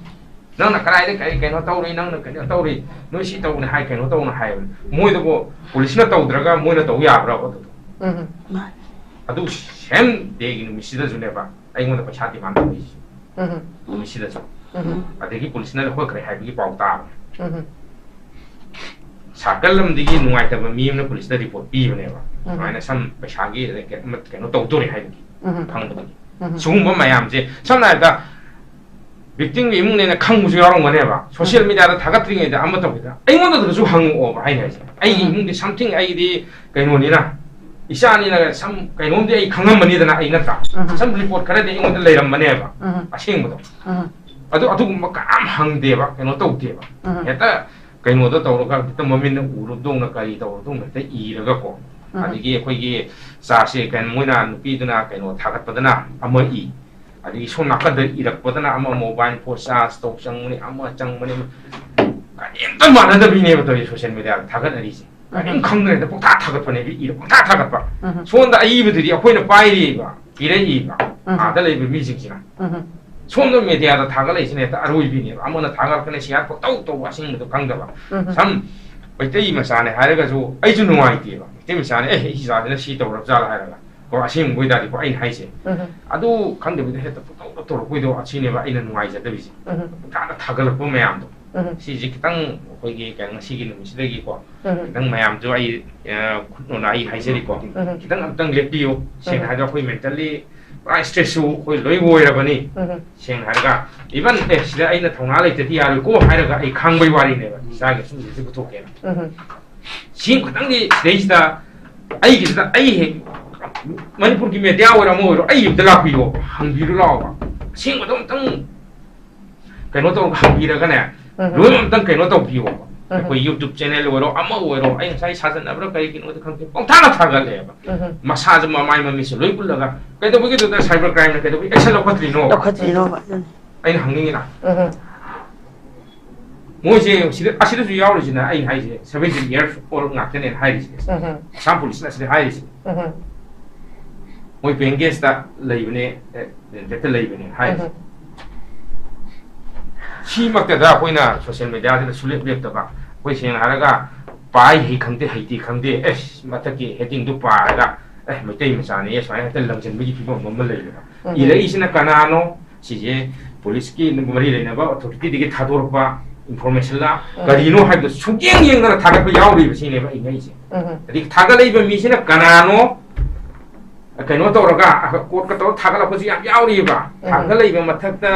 ꯅꯪꯅ ꯀꯗꯥꯏꯗ ꯀꯔꯤ ꯀꯩꯅꯣ ꯇꯧꯔꯤ, ꯅꯪꯅ ꯀꯩꯅꯣ ꯇꯧꯔꯤ, ꯅꯣꯏ ꯁꯤ ꯇꯧꯕꯅꯦ ꯍꯥꯏ, ꯀꯩꯅꯣ ꯇꯧꯅ ꯍꯥꯏꯕꯅꯦ꯫ ꯃꯣꯏꯗꯨꯕꯨ ꯄꯨꯂꯤꯁꯅ ꯇꯧꯗ꯭ꯔꯒ ꯃꯣꯏꯅ ꯇꯧ ꯌꯥꯕ꯭ꯔꯕ ꯑꯗꯨꯗꯣ? ꯎꯝ꯫ ꯃꯥꯅꯤ꯫ ꯑꯗꯨ same dayꯒꯤ ꯅꯨꯃꯤꯠꯁꯤꯗꯁꯨꯅꯦꯕ ꯑꯩꯉꯣꯟꯗ ꯄꯩꯁꯥ demand ꯇꯧꯔꯤꯁꯦ꯫ ꯎꯝ꯫ ꯅꯨꯃꯤꯠꯁꯤꯗꯁꯨ꯫ ꯎꯝ꯫ ꯑꯗꯒꯤ ꯄꯨꯂꯤꯁꯅ ꯂꯧꯈꯠꯈ꯭ꯔꯦ ꯍꯥꯏꯕꯒꯤ ꯄꯥꯎ ꯇꯥꯕꯅꯦ꯫ ꯎꯝ꯫ Circle ꯑꯃꯗꯒꯤ ꯅꯨꯡꯉꯥꯏꯇꯕ ꯃꯤ ꯑꯃꯅ ꯄꯨꯂꯤꯁꯇ report ꯄꯤꯕꯅꯦꯕ꯫ ꯎꯝ꯫ ꯁꯨꯃꯥꯏꯅ ꯁꯝ ꯄꯩꯁꯥꯒꯤ ꯀꯩꯅꯣ ꯇꯧꯗꯣꯔꯦ ꯍꯥꯏꯕꯒꯤ ꯎꯝ꯫ ꯈꯪꯕꯗꯒꯤ꯫ ꯎꯝ꯫ ꯁꯤꯒꯨꯝꯕ ꯃꯌꯥꯝꯁꯦ ꯁꯝꯅ ꯍꯥꯏꯔꯕꯗ victimꯒꯤ ꯏꯃꯨꯡꯅꯦꯅ ꯈꯪꯕꯁꯨ ꯌꯥꯎꯔꯝꯒꯅꯦꯕ꯫ Social ꯎꯝ꯫ Mediaꯗ ꯊꯥꯒꯠꯇ꯭ꯔꯤꯉꯩꯗ ꯑꯃ ꯇꯧꯕꯗ ꯑꯩꯉꯣꯟꯗꯗꯁꯨ ꯍꯪꯉꯛꯑꯣꯕ꯫ ꯑꯩꯅ ꯍꯥꯏꯁꯦ, ꯑꯩꯒꯤ ꯎꯝ꯫ ꯏꯃꯨꯡꯗꯤ something, ꯑꯩꯗꯤ ꯀꯩꯅꯣꯅꯤꯅ, ꯏꯆꯥꯅꯤꯅ ꯁꯝ ꯀꯩꯅꯣꯝꯗꯤ ꯑꯩ ꯈꯪꯉꯝꯕꯅꯤꯗꯅ, ꯑꯩ ꯅꯠꯇ꯭ꯔꯥ? ꯎꯝ꯫ ꯁꯝ report ꯈꯔꯗꯤ ꯑꯩꯉꯣꯟꯗ ꯂꯩꯔꯝꯕꯅꯦꯕ꯫ ꯎꯝ꯫ ꯑꯁꯦꯡꯕꯗꯣ꯫ ꯎꯝ꯫ ꯑꯗꯨ ꯑꯗꯨꯒꯨꯝꯕ ꯀꯅꯥꯝ ꯍꯪꯗꯦꯕ, ꯀꯩꯅꯣ ꯇꯧꯗꯦꯕ꯫ ꯎꯝ꯫ ꯍꯦꯛꯇ ꯀꯩꯅꯣꯗ ꯇꯧꯔꯒ ꯍꯦꯛꯇ ꯃꯃꯤꯠꯅ ꯎꯔꯨꯕꯗꯧꯅ ꯀꯔꯤ ꯇꯧꯔꯨꯕꯗꯧꯅ ꯍꯦꯛꯇ ꯏꯔꯒꯀꯣ꯫ ꯎꯝ꯫ ꯑꯗꯒꯤ ꯑꯩꯈꯣꯏꯒꯤ ꯆꯥꯁꯦ ꯀꯩꯅꯣ ꯃꯣꯏꯅ ꯅꯨꯄꯤꯗꯨꯅ ꯀꯩꯅꯣ ꯊꯥꯒꯠꯄꯗꯅ ꯑꯃ ꯏ, ꯑꯗꯒꯤ ꯁꯣꯝ ꯅꯥꯀꯟꯗ ꯏꯔꯛꯄꯗꯅ ꯑꯃ mobile phone charge ꯇꯧ ꯆꯪꯕꯅꯤ, ꯑꯃ ꯆꯪꯕꯅꯤ, ꯀꯔꯤꯝꯇ ꯃꯥꯟꯅꯗꯕꯤꯅꯦꯕ ꯇꯧꯔꯤꯁꯦ social mediaꯗ ꯊꯥꯒꯠꯅꯔꯤꯁꯦ꯫ ꯀꯔꯤꯝ ꯎꯝ꯫ ꯈꯪꯗ꯭ꯔꯦꯗ ꯄꯪꯊꯥ ꯊꯥꯒꯠꯄꯅꯦꯕ, ꯏꯔ ꯄꯪꯊꯥ ꯊꯥꯒꯠꯄ꯫ ꯎꯝ꯫ ꯁꯣꯝꯗ ꯑꯏꯕꯗꯨꯗꯤ ꯑꯩꯈꯣꯏꯅ ꯄꯥꯏꯔꯤꯕ, ꯄꯤꯔꯛꯏꯕ, ꯎꯝ꯫ ꯑꯥꯗ ꯂꯩꯕ ꯃꯤꯁꯤꯡꯁꯤꯅ꯫ ꯎꯝ꯫ ꯁꯣꯝꯗ mediaꯗ ꯊꯥꯒꯠꯂꯛꯏꯁꯤꯅ ꯍꯦꯛꯇ ꯑꯔꯣꯏꯕꯤꯅꯦꯕ꯫ ꯑꯃꯅ ꯊꯥꯒꯠꯂꯛꯀꯅꯤ, share ꯄꯪꯇꯧ ꯇꯧꯕ, ꯑꯁꯦꯡꯕꯗꯣ ꯈꯪꯗꯕ꯫ ꯎꯝ꯫ ꯁꯝ ꯃꯩꯇꯩ ꯃꯆꯥꯅꯦ ꯍꯥꯏꯔꯒꯁꯨ ꯑꯩꯁꯨ ꯅꯨꯡꯉꯥꯏꯇꯦꯕ꯫ ꯃꯩꯇꯩ ꯃꯆꯥꯅꯦ, "ꯑꯦ, ꯑꯩ ꯏꯆꯥꯁꯤꯅ ꯁꯤ ꯇꯧꯔꯕ ꯖꯥꯠꯂ?" ꯍꯥꯏꯔꯒ꯫ ꯀꯣ, ꯑꯁꯦꯡꯕ ꯑꯣꯏꯇꯥꯔꯗꯤꯀꯣ ꯑꯩꯅ ꯍꯥꯏꯁꯦ꯫ ꯎꯝ꯫ ꯑꯗꯨ ꯈꯪꯗꯕꯤꯗ ꯍꯦꯛꯇ ꯄꯪꯇꯧꯗ ꯇꯧꯔꯛꯄꯩꯗꯣ ꯑꯁꯤꯅꯦꯕ ꯑꯩꯅ ꯅꯨꯡꯉꯥꯏꯖꯗꯕꯤꯁꯦ꯫ ꯎꯝ꯫ ꯄꯪꯊꯥꯗ ꯊꯥꯒꯠꯂꯛꯄ ꯃꯌꯥꯝꯗꯣ꯫ ꯎꯝ꯫ ꯁꯤꯁꯦ ꯈꯤꯇꯪ ꯑꯩꯈꯣꯏꯒꯤ ꯀꯩꯅꯣ ꯉꯁꯤꯒꯤ ꯅꯨꯃꯤꯠꯁꯤꯗꯒꯤꯀꯣ, ꯎꯝ꯫ ꯈꯤꯇꯪ ꯃꯌꯥꯝꯁꯨ ꯑꯩ, ꯑ, ꯈꯨꯠꯅꯣꯅ ꯑꯩ ꯍꯥꯏꯖꯔꯤꯀꯣ꯫ ꯎꯝ꯫ ꯈꯤꯇꯪ ꯑꯝꯇꯪ ꯂꯦꯞꯄꯤꯌꯨ꯫ ꯁꯦꯡꯅ ꯎꯝ꯫ ꯍꯥꯏꯔꯒ ꯑꯩꯈꯣꯏ mentally ꯄꯨꯔꯥ stressꯁꯨ ꯑꯩꯈꯣꯏ ꯂꯣꯏ ꯑꯣꯏꯔꯕꯅꯤ꯫ ꯎꯝ꯫ ꯁꯦꯡꯅ ꯍꯥꯏꯔꯒ, even, "ꯑꯦ, ꯁꯤꯗ ꯑꯩꯅ ꯊꯧꯅꯥ ꯂꯩꯇꯗꯤ ꯌꯥꯔꯣꯏꯀꯣ" ꯍꯥꯏꯔꯒ ꯑꯩ ꯈꯥꯡꯕꯩ ꯋꯥꯔꯤꯅꯦꯕ꯫ ꯏꯆꯥꯒꯤ ꯁꯨꯝꯕꯁꯤꯗꯤ ꯄꯨꯊꯣꯛꯀꯦꯅ꯫ ꯎꯝ꯫ ꯁꯤ ꯈꯛꯇꯪꯗꯤ ꯁꯤꯗꯩꯁꯤꯗ ꯑꯩꯒꯤꯁꯤꯗ ꯑꯩ ꯍꯦꯛ ꯃꯅꯤꯄꯨꯔꯒꯤ media ꯑꯣꯏꯔꯣ ꯑꯃ ꯑꯣꯏꯔꯣ ꯑꯩ ꯑꯝꯇ ꯂꯥꯛꯄꯤꯌꯣ, ꯍꯪꯕꯤꯔꯨ ꯂꯥꯛꯑꯣꯕ꯫ ꯑꯁꯦꯡꯕꯗꯣ ꯑꯝꯇꯪ ꯀꯩꯅꯣ ꯇꯧꯔꯒ ꯍꯪꯕꯤꯔꯒꯅꯦ, ꯎꯝ꯫ ꯂꯣꯏꯅ ꯑꯝꯇꯪ ꯀꯩꯅꯣ ꯇꯧꯕꯤꯌꯣꯕ꯫ ꯎꯝ꯫ ꯑꯩꯈꯣꯏ YouTube channel ꯑꯣꯏꯔꯣ ꯑꯃ ꯑꯣꯏꯔꯣ, ꯑꯩ ꯉꯁꯥꯏ ꯁꯥꯖꯟꯅꯕ꯭ꯔꯥ ꯀꯔꯤꯒꯤꯅꯣꯗꯤ ꯈꯪꯗꯦ, ꯄꯪꯊꯥꯗ ꯊꯥꯒꯠꯂꯛꯑꯦꯕ꯫ ꯎꯝ꯫ ꯃꯁꯥꯁꯨ ꯃꯃꯥꯏ ꯃꯃꯤꯠꯁꯨ ꯂꯣꯏ ꯎꯠꯂꯒ ꯀꯩꯗꯧꯕꯒꯤꯗꯨꯗ cyber crimeꯅ ꯀꯩꯗꯧꯕꯒꯤ action ꯂꯧꯈꯠꯇ꯭ꯔꯤꯅꯣ? ꯂꯧꯈꯠꯇ꯭ꯔꯤꯅꯣꯕ ꯑꯗꯨꯅꯤ꯫ ꯑꯩꯅ ꯍꯪꯅꯤꯡꯉꯤꯅ꯫ ꯎꯝ꯫ ꯃꯣꯏꯁꯦ ꯁꯤꯗ, ꯑꯁꯤꯗꯁꯨ ꯌꯥꯎꯔꯤꯁꯤꯅ ꯑꯩꯅ ꯍꯥꯏꯁꯦ seventeen years old ꯉꯥꯛꯇꯅꯦꯅ ꯍꯥꯏꯔꯤꯁꯦ꯫ ꯎꯝ, ꯑꯁꯥꯝ ꯄꯨꯂꯤꯁꯅ ꯑꯁꯤꯗ ꯍꯥꯏꯔꯤꯁꯦ꯫ ꯎꯝ, ꯃꯣꯏ ꯄꯦꯡꯒꯦꯁꯇ ꯂꯩꯕꯅꯦ, ꯑꯦ, ꯔꯦꯟꯇꯦꯠꯇ ꯂꯩꯕꯅꯦ ꯍꯥꯏꯔꯤꯁꯦ꯫ ꯎꯝ, ꯁꯤꯃꯛꯇꯗ ꯑꯩꯈꯣꯏꯅ ꯁꯣꯁꯤꯌꯦꯜ ꯃꯦꯗꯤꯌꯥꯁꯤꯗ ꯁꯨꯡꯂꯦꯞ ꯂꯦꯞꯇꯕ, ꯑꯩꯈꯣꯏ ꯁꯦꯡꯅ ꯍꯥꯏꯔꯒ ꯄꯥꯏ ꯍꯩ ꯈꯪꯗꯦ, ꯍꯩꯇꯦ ꯈꯪꯗꯦ, ꯑꯦꯁ, ꯃꯊꯛꯀꯤ ꯍꯦꯗꯤꯡꯗꯨ ꯄꯥꯔꯒ, ꯑꯦ, ꯃꯩꯇꯩ ꯃꯆꯥꯅꯦ ꯁꯨꯃꯥꯏꯅ ꯍꯦꯛꯇ ꯂꯪꯁꯤꯟꯕꯒꯤ ꯐꯤꯕꯝ ꯑꯃ ꯂꯩꯌꯦꯕ꯫ ꯎꯝ꯫ ꯏꯔꯛꯏꯁꯤꯅ ꯀꯅꯥꯅꯣ? ꯁꯤꯁꯦ ꯄꯨꯂꯤꯁꯀꯤ ꯃꯔꯤ ꯂꯩꯅꯕ ꯑꯣꯊꯣꯔꯤꯇꯤꯗꯒꯤ ꯊꯥꯗꯣꯔꯛꯄ ꯏꯟꯐꯣꯔꯃꯦꯁꯟꯂ ꯎꯝ꯫ ꯀꯔꯤꯅꯣ ꯍꯥꯏꯕꯗꯣ ꯁꯨꯛꯌꯦꯡ ꯌꯦꯡꯗꯅ ꯊꯥꯒꯠꯄ ꯌꯥꯎꯔꯤꯕ ꯁꯤꯅꯦꯕ ꯑꯩ ꯉꯛꯏꯁꯦ꯫ ꯎꯝ, ꯑꯗꯒꯤ ꯊꯥꯒꯠꯂꯛꯏꯕ ꯃꯤꯁꯤꯅ ꯀꯅꯥꯅꯣ, ꯀꯩꯅꯣ ꯇꯧꯔꯒ, ꯀꯣꯠꯀ ꯇꯧꯔꯒ ꯊꯥꯒꯠꯂꯛꯄꯁꯨ ꯌꯥꯝ ꯌꯥꯎꯔꯤꯕ꯫ ꯎꯝ꯫ ꯊꯥꯒꯠꯂꯛꯏꯕ ꯃꯊꯛꯇ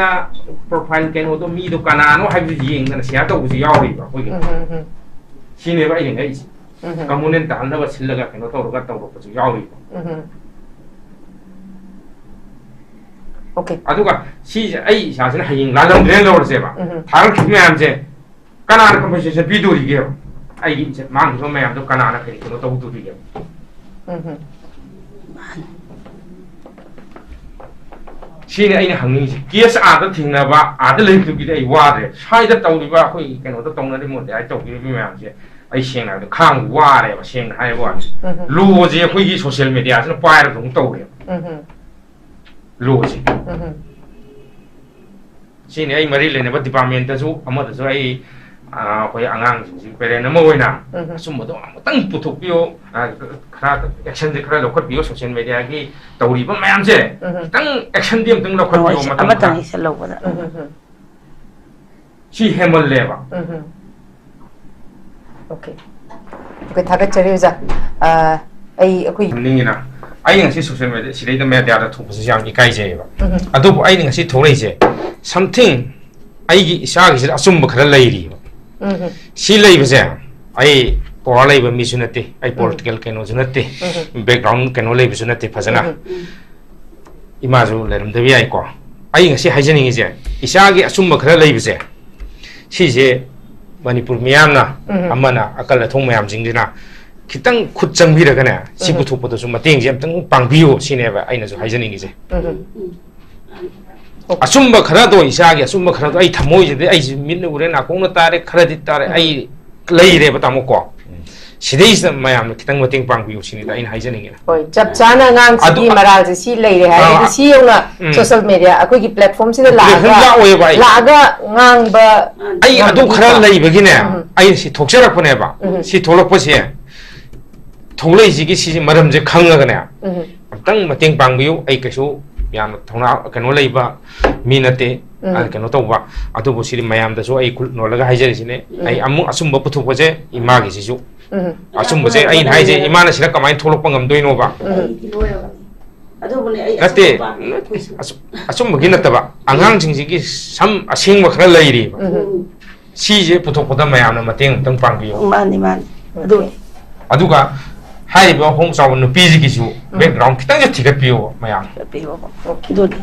ꯄ꯭ꯔꯣꯐꯥꯏꯜ ꯀꯩꯅꯣꯗꯣ, ꯃꯤꯗꯣ ꯀꯅꯥꯅꯣ ꯍꯥꯏꯕꯗꯨ ꯌꯦꯡꯗꯅ ꯁꯤꯌꯥꯔ ꯇꯧꯕꯁꯨ ꯌꯥꯎꯔꯤꯕ ꯑꯩꯈꯣꯏꯒꯤ꯫ ꯎꯝ, ꯎꯝ, ꯁꯤꯅꯦꯕ ꯑꯩꯅ ꯉꯛꯏꯁꯦ꯫ ꯎꯝ, ꯀꯝꯃꯨꯅꯦꯜ ꯇꯥꯍꯟꯅꯕ ꯁꯤꯜꯂꯒ ꯀꯩꯅꯣ ꯇꯧꯔꯒ ꯇꯧꯔꯛꯄꯁꯨ ꯌꯥꯎꯔꯤꯕ꯫ ꯎꯝ꯫ Okay. ꯑꯗꯨꯒ ꯁꯤꯁꯦ ꯑꯩ ꯏꯁꯥꯁꯤꯅ ꯍꯌꯦꯡ ꯂꯥꯜꯂꯝꯗ꯭ꯔꯦꯅ ꯂꯧꯔꯁꯦꯕ꯫ ꯎꯝ꯫ ꯊꯥꯒꯠꯈꯤꯕ ꯃꯌꯥꯝꯁꯦ ꯀꯅꯥꯅ ꯀꯝꯄꯦꯟꯁꯦꯁꯟ ꯄꯤꯗꯣꯔꯤꯒꯦꯕ? ꯑꯩꯒꯤ ꯏꯖꯠ ꯃꯥꯡꯈꯤꯕ ꯃꯌꯥꯝꯗꯣ ꯀꯅꯥꯅ ꯀꯔꯤ ꯀꯩꯅꯣ ꯇꯧꯗꯣꯔꯤꯒꯦꯕ? ꯎꯝ꯫ ꯁꯤꯅꯤ ꯑꯩꯅ ꯍꯪꯅꯤꯡꯉꯤꯁꯦ꯫ ꯀꯦꯁ ꯑꯥꯗ ꯊꯦꯡꯅꯕ, ꯑꯥꯗ ꯂꯩꯕꯗꯨꯒꯤꯗꯤ ꯑꯩ ꯋꯥꯗ꯭ꯔꯦ꯫ ꯁ꯭ꯋꯥꯏꯗ ꯇꯧꯔꯤꯕ ꯑꯩꯈꯣꯏ ꯀꯩꯅꯣꯗ ꯇꯧꯅꯔꯤꯕ ꯃꯣꯗꯦꯂꯥꯏꯖ ꯇꯧꯕꯤꯔꯤꯕ ꯃꯌꯥꯝꯁꯦ ꯑꯩ ꯁꯦꯡꯅ ꯍꯥꯏꯕꯗ ꯈꯥꯡꯕ ꯋꯥꯔꯦꯕ, ꯁꯦꯡꯅ ꯍꯥꯏꯕ ꯋꯥꯅꯤ꯫ ꯎꯝ꯫ ꯂꯣꯁꯦ ꯑꯩꯈꯣꯏꯒꯤ ꯁꯣꯁꯤꯌꯦꯜ ꯃꯦꯗꯤꯌꯥꯁꯤꯅ ꯄꯥꯏꯔꯒ ꯑꯗꯨꯝ ꯇꯧꯔꯦꯕ꯫ ꯎꯝ꯫ ꯂꯣꯁꯦ꯫ ꯎꯝ꯫ ꯁꯤꯅꯤ ꯑꯩ ꯃꯔꯤ ꯂꯩꯅꯕ ꯗꯤꯄꯥꯔꯠꯃꯦꯟꯇꯁꯨ ꯑꯃꯗꯁꯨ ꯑꯩ, ꯑ, ꯑꯩꯈꯣꯏ ꯑꯉꯥꯡꯁꯤꯡꯁꯤ ꯄꯦꯔꯦꯟ ꯑꯃ ꯑꯣꯏꯅ ꯎꯝ꯫ ꯑꯆꯨꯝꯕꯗꯣ ꯑꯃꯨꯛꯇꯪ ꯄꯨꯊꯣꯛꯄꯤꯌꯣ, ꯑ, ꯈꯔ ꯑꯦꯛꯁꯟꯁꯦ ꯈꯔ ꯂꯧꯈꯠꯄꯤꯌꯣ, ꯁꯣꯁꯤꯌꯦꯜ ꯃꯦꯗꯤꯌꯥꯒꯤ ꯇꯧꯔꯤꯕ ꯃꯌꯥꯝꯁꯦ ꯎꯝ꯫ ꯈꯤꯇꯪ ꯑꯦꯛꯁꯟꯗꯤ ꯑꯃꯨꯛꯇꯪ ꯂꯧꯈꯠꯄꯤꯌꯣ꯫ ꯍꯣꯏ, ꯃꯇꯝ ꯑꯃꯇꯪ ꯈꯔ꯫ ꯏꯁꯜꯍꯧꯕꯗ꯫ ꯎꯝ, ꯎꯝ, ꯎꯝ꯫ ꯁꯤ ꯍꯦꯟꯃꯜꯂꯦꯕ꯫ ꯎꯝ, ꯎꯝ꯫ Okay. Okay, ꯊꯥꯒꯠꯆꯔꯤ ꯑꯣꯖꯥ꯫ ꯑ, ꯑꯩ, ꯑꯩꯈꯣꯏ ꯍꯪꯅꯤꯡꯉꯤꯅ, ꯑꯩ ꯉꯁꯤ ꯁꯣꯁꯤꯌꯦꯜ ꯃꯦꯗꯤꯌꯥ ꯁꯤꯗꯩꯗ ꯃꯦꯗꯤꯌꯥꯗ ꯊꯣꯛꯄꯁꯦ ꯌꯥꯝ ꯏꯀꯥꯏꯖꯩꯌꯦꯕ꯫ ꯎꯝ꯫ ꯑꯗꯨꯕꯨ ꯑꯩꯅ ꯉꯁꯤ ꯊꯣꯛꯂꯛꯏꯁꯦ, something ꯑꯩꯒꯤ ꯏꯁꯥꯒꯤꯁꯤꯗ ꯑꯆꯨꯝꯕ ꯈꯔ ꯂꯩꯔꯤꯕ꯫ ꯎꯝ, ꯎꯝ꯫ ꯁꯤ ꯂꯩꯕꯁꯦ, ꯑꯩ ꯄꯋꯥꯔ ꯂꯩꯕ ꯃꯤꯁꯨ ꯅꯠꯇꯦ, ꯑꯩ ꯎꯝ꯫ ꯄꯣꯂꯤꯇꯤꯀꯦꯜ ꯀꯩꯅꯣꯁꯨ ꯅꯠꯇꯦ, ꯎꯝ꯫ ꯕꯦꯛꯒ꯭ꯔꯥꯎꯟ ꯀꯩꯅꯣ ꯂꯩꯕꯁꯨ ꯅꯠꯇꯦ ꯐꯖꯅ꯫ ꯎꯝ꯫ ꯏꯃꯥꯁꯨ ꯂꯩꯔꯝꯗꯕ ꯌꯥꯏꯀꯣ꯫ ꯑꯩ ꯉꯁꯤ ꯍꯥꯏꯖꯅꯤꯡꯉꯤꯁꯦ, ꯏꯆꯥꯒꯤ ꯑꯆꯨꯝꯕ ꯈꯔ ꯂꯩꯕꯁꯦ, ꯁꯤꯁꯦ ꯃꯅꯤꯄꯨꯔ ꯃꯤꯌꯥꯝꯅ, ꯎꯝ꯫ ꯑꯃꯅ ꯑꯀꯜ ꯑꯊꯣꯡ ꯃꯌꯥꯝꯁꯤꯡꯁꯤꯅ ꯈꯤꯇꯪ ꯈꯨꯠ ꯆꯪꯕꯤꯔꯒꯅꯦ, ꯁꯤ ꯎꯝ꯫ ꯄꯨꯊꯣꯛꯄꯗꯁꯨ ꯃꯇꯦꯡꯁꯦ ꯑꯝꯇꯪ ꯄꯥꯡꯕꯤꯌꯨ ꯁꯤꯅꯦꯕ ꯑꯩꯅꯁꯨ ꯍꯥꯏꯖꯅꯤꯡꯉꯤꯁꯦ꯫ ꯎꯝ꯫ ꯑꯆꯨꯝꯕ ꯈꯔꯗꯣ, ꯏꯆꯥꯒꯤ ꯑꯆꯨꯝꯕ ꯈꯔꯗꯣ ꯑꯩ ꯊꯃꯣꯏꯁꯤꯗ, ꯑꯩꯁꯦ ꯃꯤꯠꯅ ꯎꯔꯦ, ꯅꯥꯀꯣꯡꯅ ꯇꯥꯔꯦ, ꯈꯔꯗꯤ ꯇꯥꯔꯦ, ꯑꯩ ꯂꯩꯔꯦꯕ, ꯇꯥꯃꯣꯀꯣ꯫ ꯁꯤꯗꯩꯁꯤꯗ ꯃꯌꯥꯝꯅ ꯈꯤꯇꯪ ꯃꯇꯦꯡ ꯄꯥꯡꯕꯤꯌꯨ ꯁꯤꯅꯤꯗ ꯑꯩꯅ ꯍꯥꯏꯖꯅꯤꯡꯉꯤꯅ꯫ ꯍꯣꯏ, ꯆꯞ ꯆꯥꯅ ꯑꯉꯥꯡꯁꯤꯒꯤ ꯑꯗꯨ- ꯃꯔꯥꯜꯁꯦ ꯁꯤ ꯂꯩꯔꯦ ꯍꯥꯏꯔꯒꯗꯤ ꯑꯥ, ꯁꯤ ꯌꯧꯅ ꯎꯝ꯫ ꯁꯣꯁꯦꯜ ꯃꯦꯗꯤꯌꯥ, ꯑꯩꯈꯣꯏꯒꯤ ꯄ꯭ꯂꯦꯠꯐꯣꯝꯁꯤꯗ ꯄ꯭ꯂꯦꯠꯐꯣꯝ ꯂꯥꯛꯑꯒ ꯂꯥꯛꯑꯣꯏꯕ ꯑꯩ꯫ ꯂꯥꯛꯑꯒ ꯉꯥꯡꯕ ꯑꯩ ꯑꯗꯨ ꯈꯔ ꯉꯝꯕꯒꯤꯀꯣ꯫ ꯎꯝ꯫ ꯑꯩ ꯁꯤ ꯊꯣꯛꯆꯔꯛꯄꯅꯦꯕ꯫ ꯎꯝ꯫ ꯁꯤ ꯊꯣꯛꯂꯛꯄꯁꯦ, ꯊꯣꯛꯂꯛꯏꯁꯤꯒꯤ ꯁꯤꯁꯤ ꯃꯔꯝꯁꯦ ꯈꯪꯉꯒꯅꯦ, ꯎꯝ꯫ ꯑꯝꯇꯪ ꯃꯇꯦꯡ ꯄꯥꯡꯕꯤꯌꯨ꯫ ꯑꯩ ꯀꯩꯁꯨ ꯌꯥꯝꯅ ꯊꯧꯅꯥ ꯀꯩꯅꯣ ꯂꯩꯕ ꯃꯤ ꯅꯠꯇꯦ, ꯎꯝ꯫ ꯑ, ꯀꯩꯅꯣ ꯇꯧꯕ꯫ ꯑꯗꯨꯕꯨ ꯁꯤꯗꯤ ꯃꯌꯥꯝꯗꯁꯨ ꯑꯩ ꯈꯨꯠ ꯅꯣꯜꯂꯒ ꯍꯥꯏꯖꯔꯤꯁꯤꯅꯦ꯫ ꯎꯝ꯫ ꯑꯩ ꯑꯃꯨꯛ ꯑꯆꯨꯝꯕ ꯄꯨꯊꯣꯛꯄꯁꯦ ꯏꯃꯥꯒꯤꯁꯤꯁꯨ꯫ ꯎꯝ꯫ ꯑꯆꯨꯝꯕꯁꯦ ꯑꯩꯅ ꯍꯥꯏꯁꯦ, ꯏꯃꯥꯅ ꯁꯤꯗ ꯀꯃꯥꯏꯅ ꯊꯣꯛꯂꯛꯄ ꯉꯝꯗꯣꯏꯅꯣꯕ? ꯎꯝ꯫ ꯑꯩꯗꯤ ꯂꯣꯏꯔꯕꯅꯤ꯫ ꯑꯗꯨꯕꯨꯅꯦ ꯑꯩ ꯅꯠꯇꯦ, ꯑꯆꯨꯝꯕ ꯄꯥꯝꯃꯤ, ꯑꯩꯈꯣꯏꯁꯨ꯫ ꯑꯆꯨꯝ-, ꯑꯆꯨꯝꯕꯒꯤ ꯅꯠꯇꯕ, ꯑꯉꯥꯡꯁꯤꯡꯁꯤꯒꯤ ꯁꯝ ꯑꯁꯦꯡꯕ ꯈꯔ ꯂꯩꯔꯤꯕ꯫ ꯎꯝ꯫ ꯎꯝ꯫ ꯁꯤꯁꯦ ꯄꯨꯊꯣꯛꯄꯗ ꯃꯌꯥꯝꯅ ꯃꯇꯦꯡ ꯑꯃꯨꯛꯇꯪ ꯄꯥꯡꯕꯤꯌꯨ꯫ ꯃꯥꯅꯤ, ꯃꯥꯅꯤ꯫ ꯑꯗꯨꯅꯤ꯫ ꯑꯗꯨꯒ ꯍꯥꯏꯔꯤꯕ ꯍꯣꯝ ꯆꯥꯎꯕ ꯅꯨꯄꯤꯁꯤꯒꯤꯁꯨ ꯕꯦꯛꯒ꯭ꯔꯥꯎꯟ ꯈꯤꯇꯪꯁꯨ ꯊꯤꯒꯠꯄꯤꯌꯣ ꯃꯌꯥꯝ꯫ ꯆꯠꯄꯤꯌꯣꯕ꯫ ꯑꯣꯀꯦ꯫ ꯑꯗꯨꯅꯤ꯫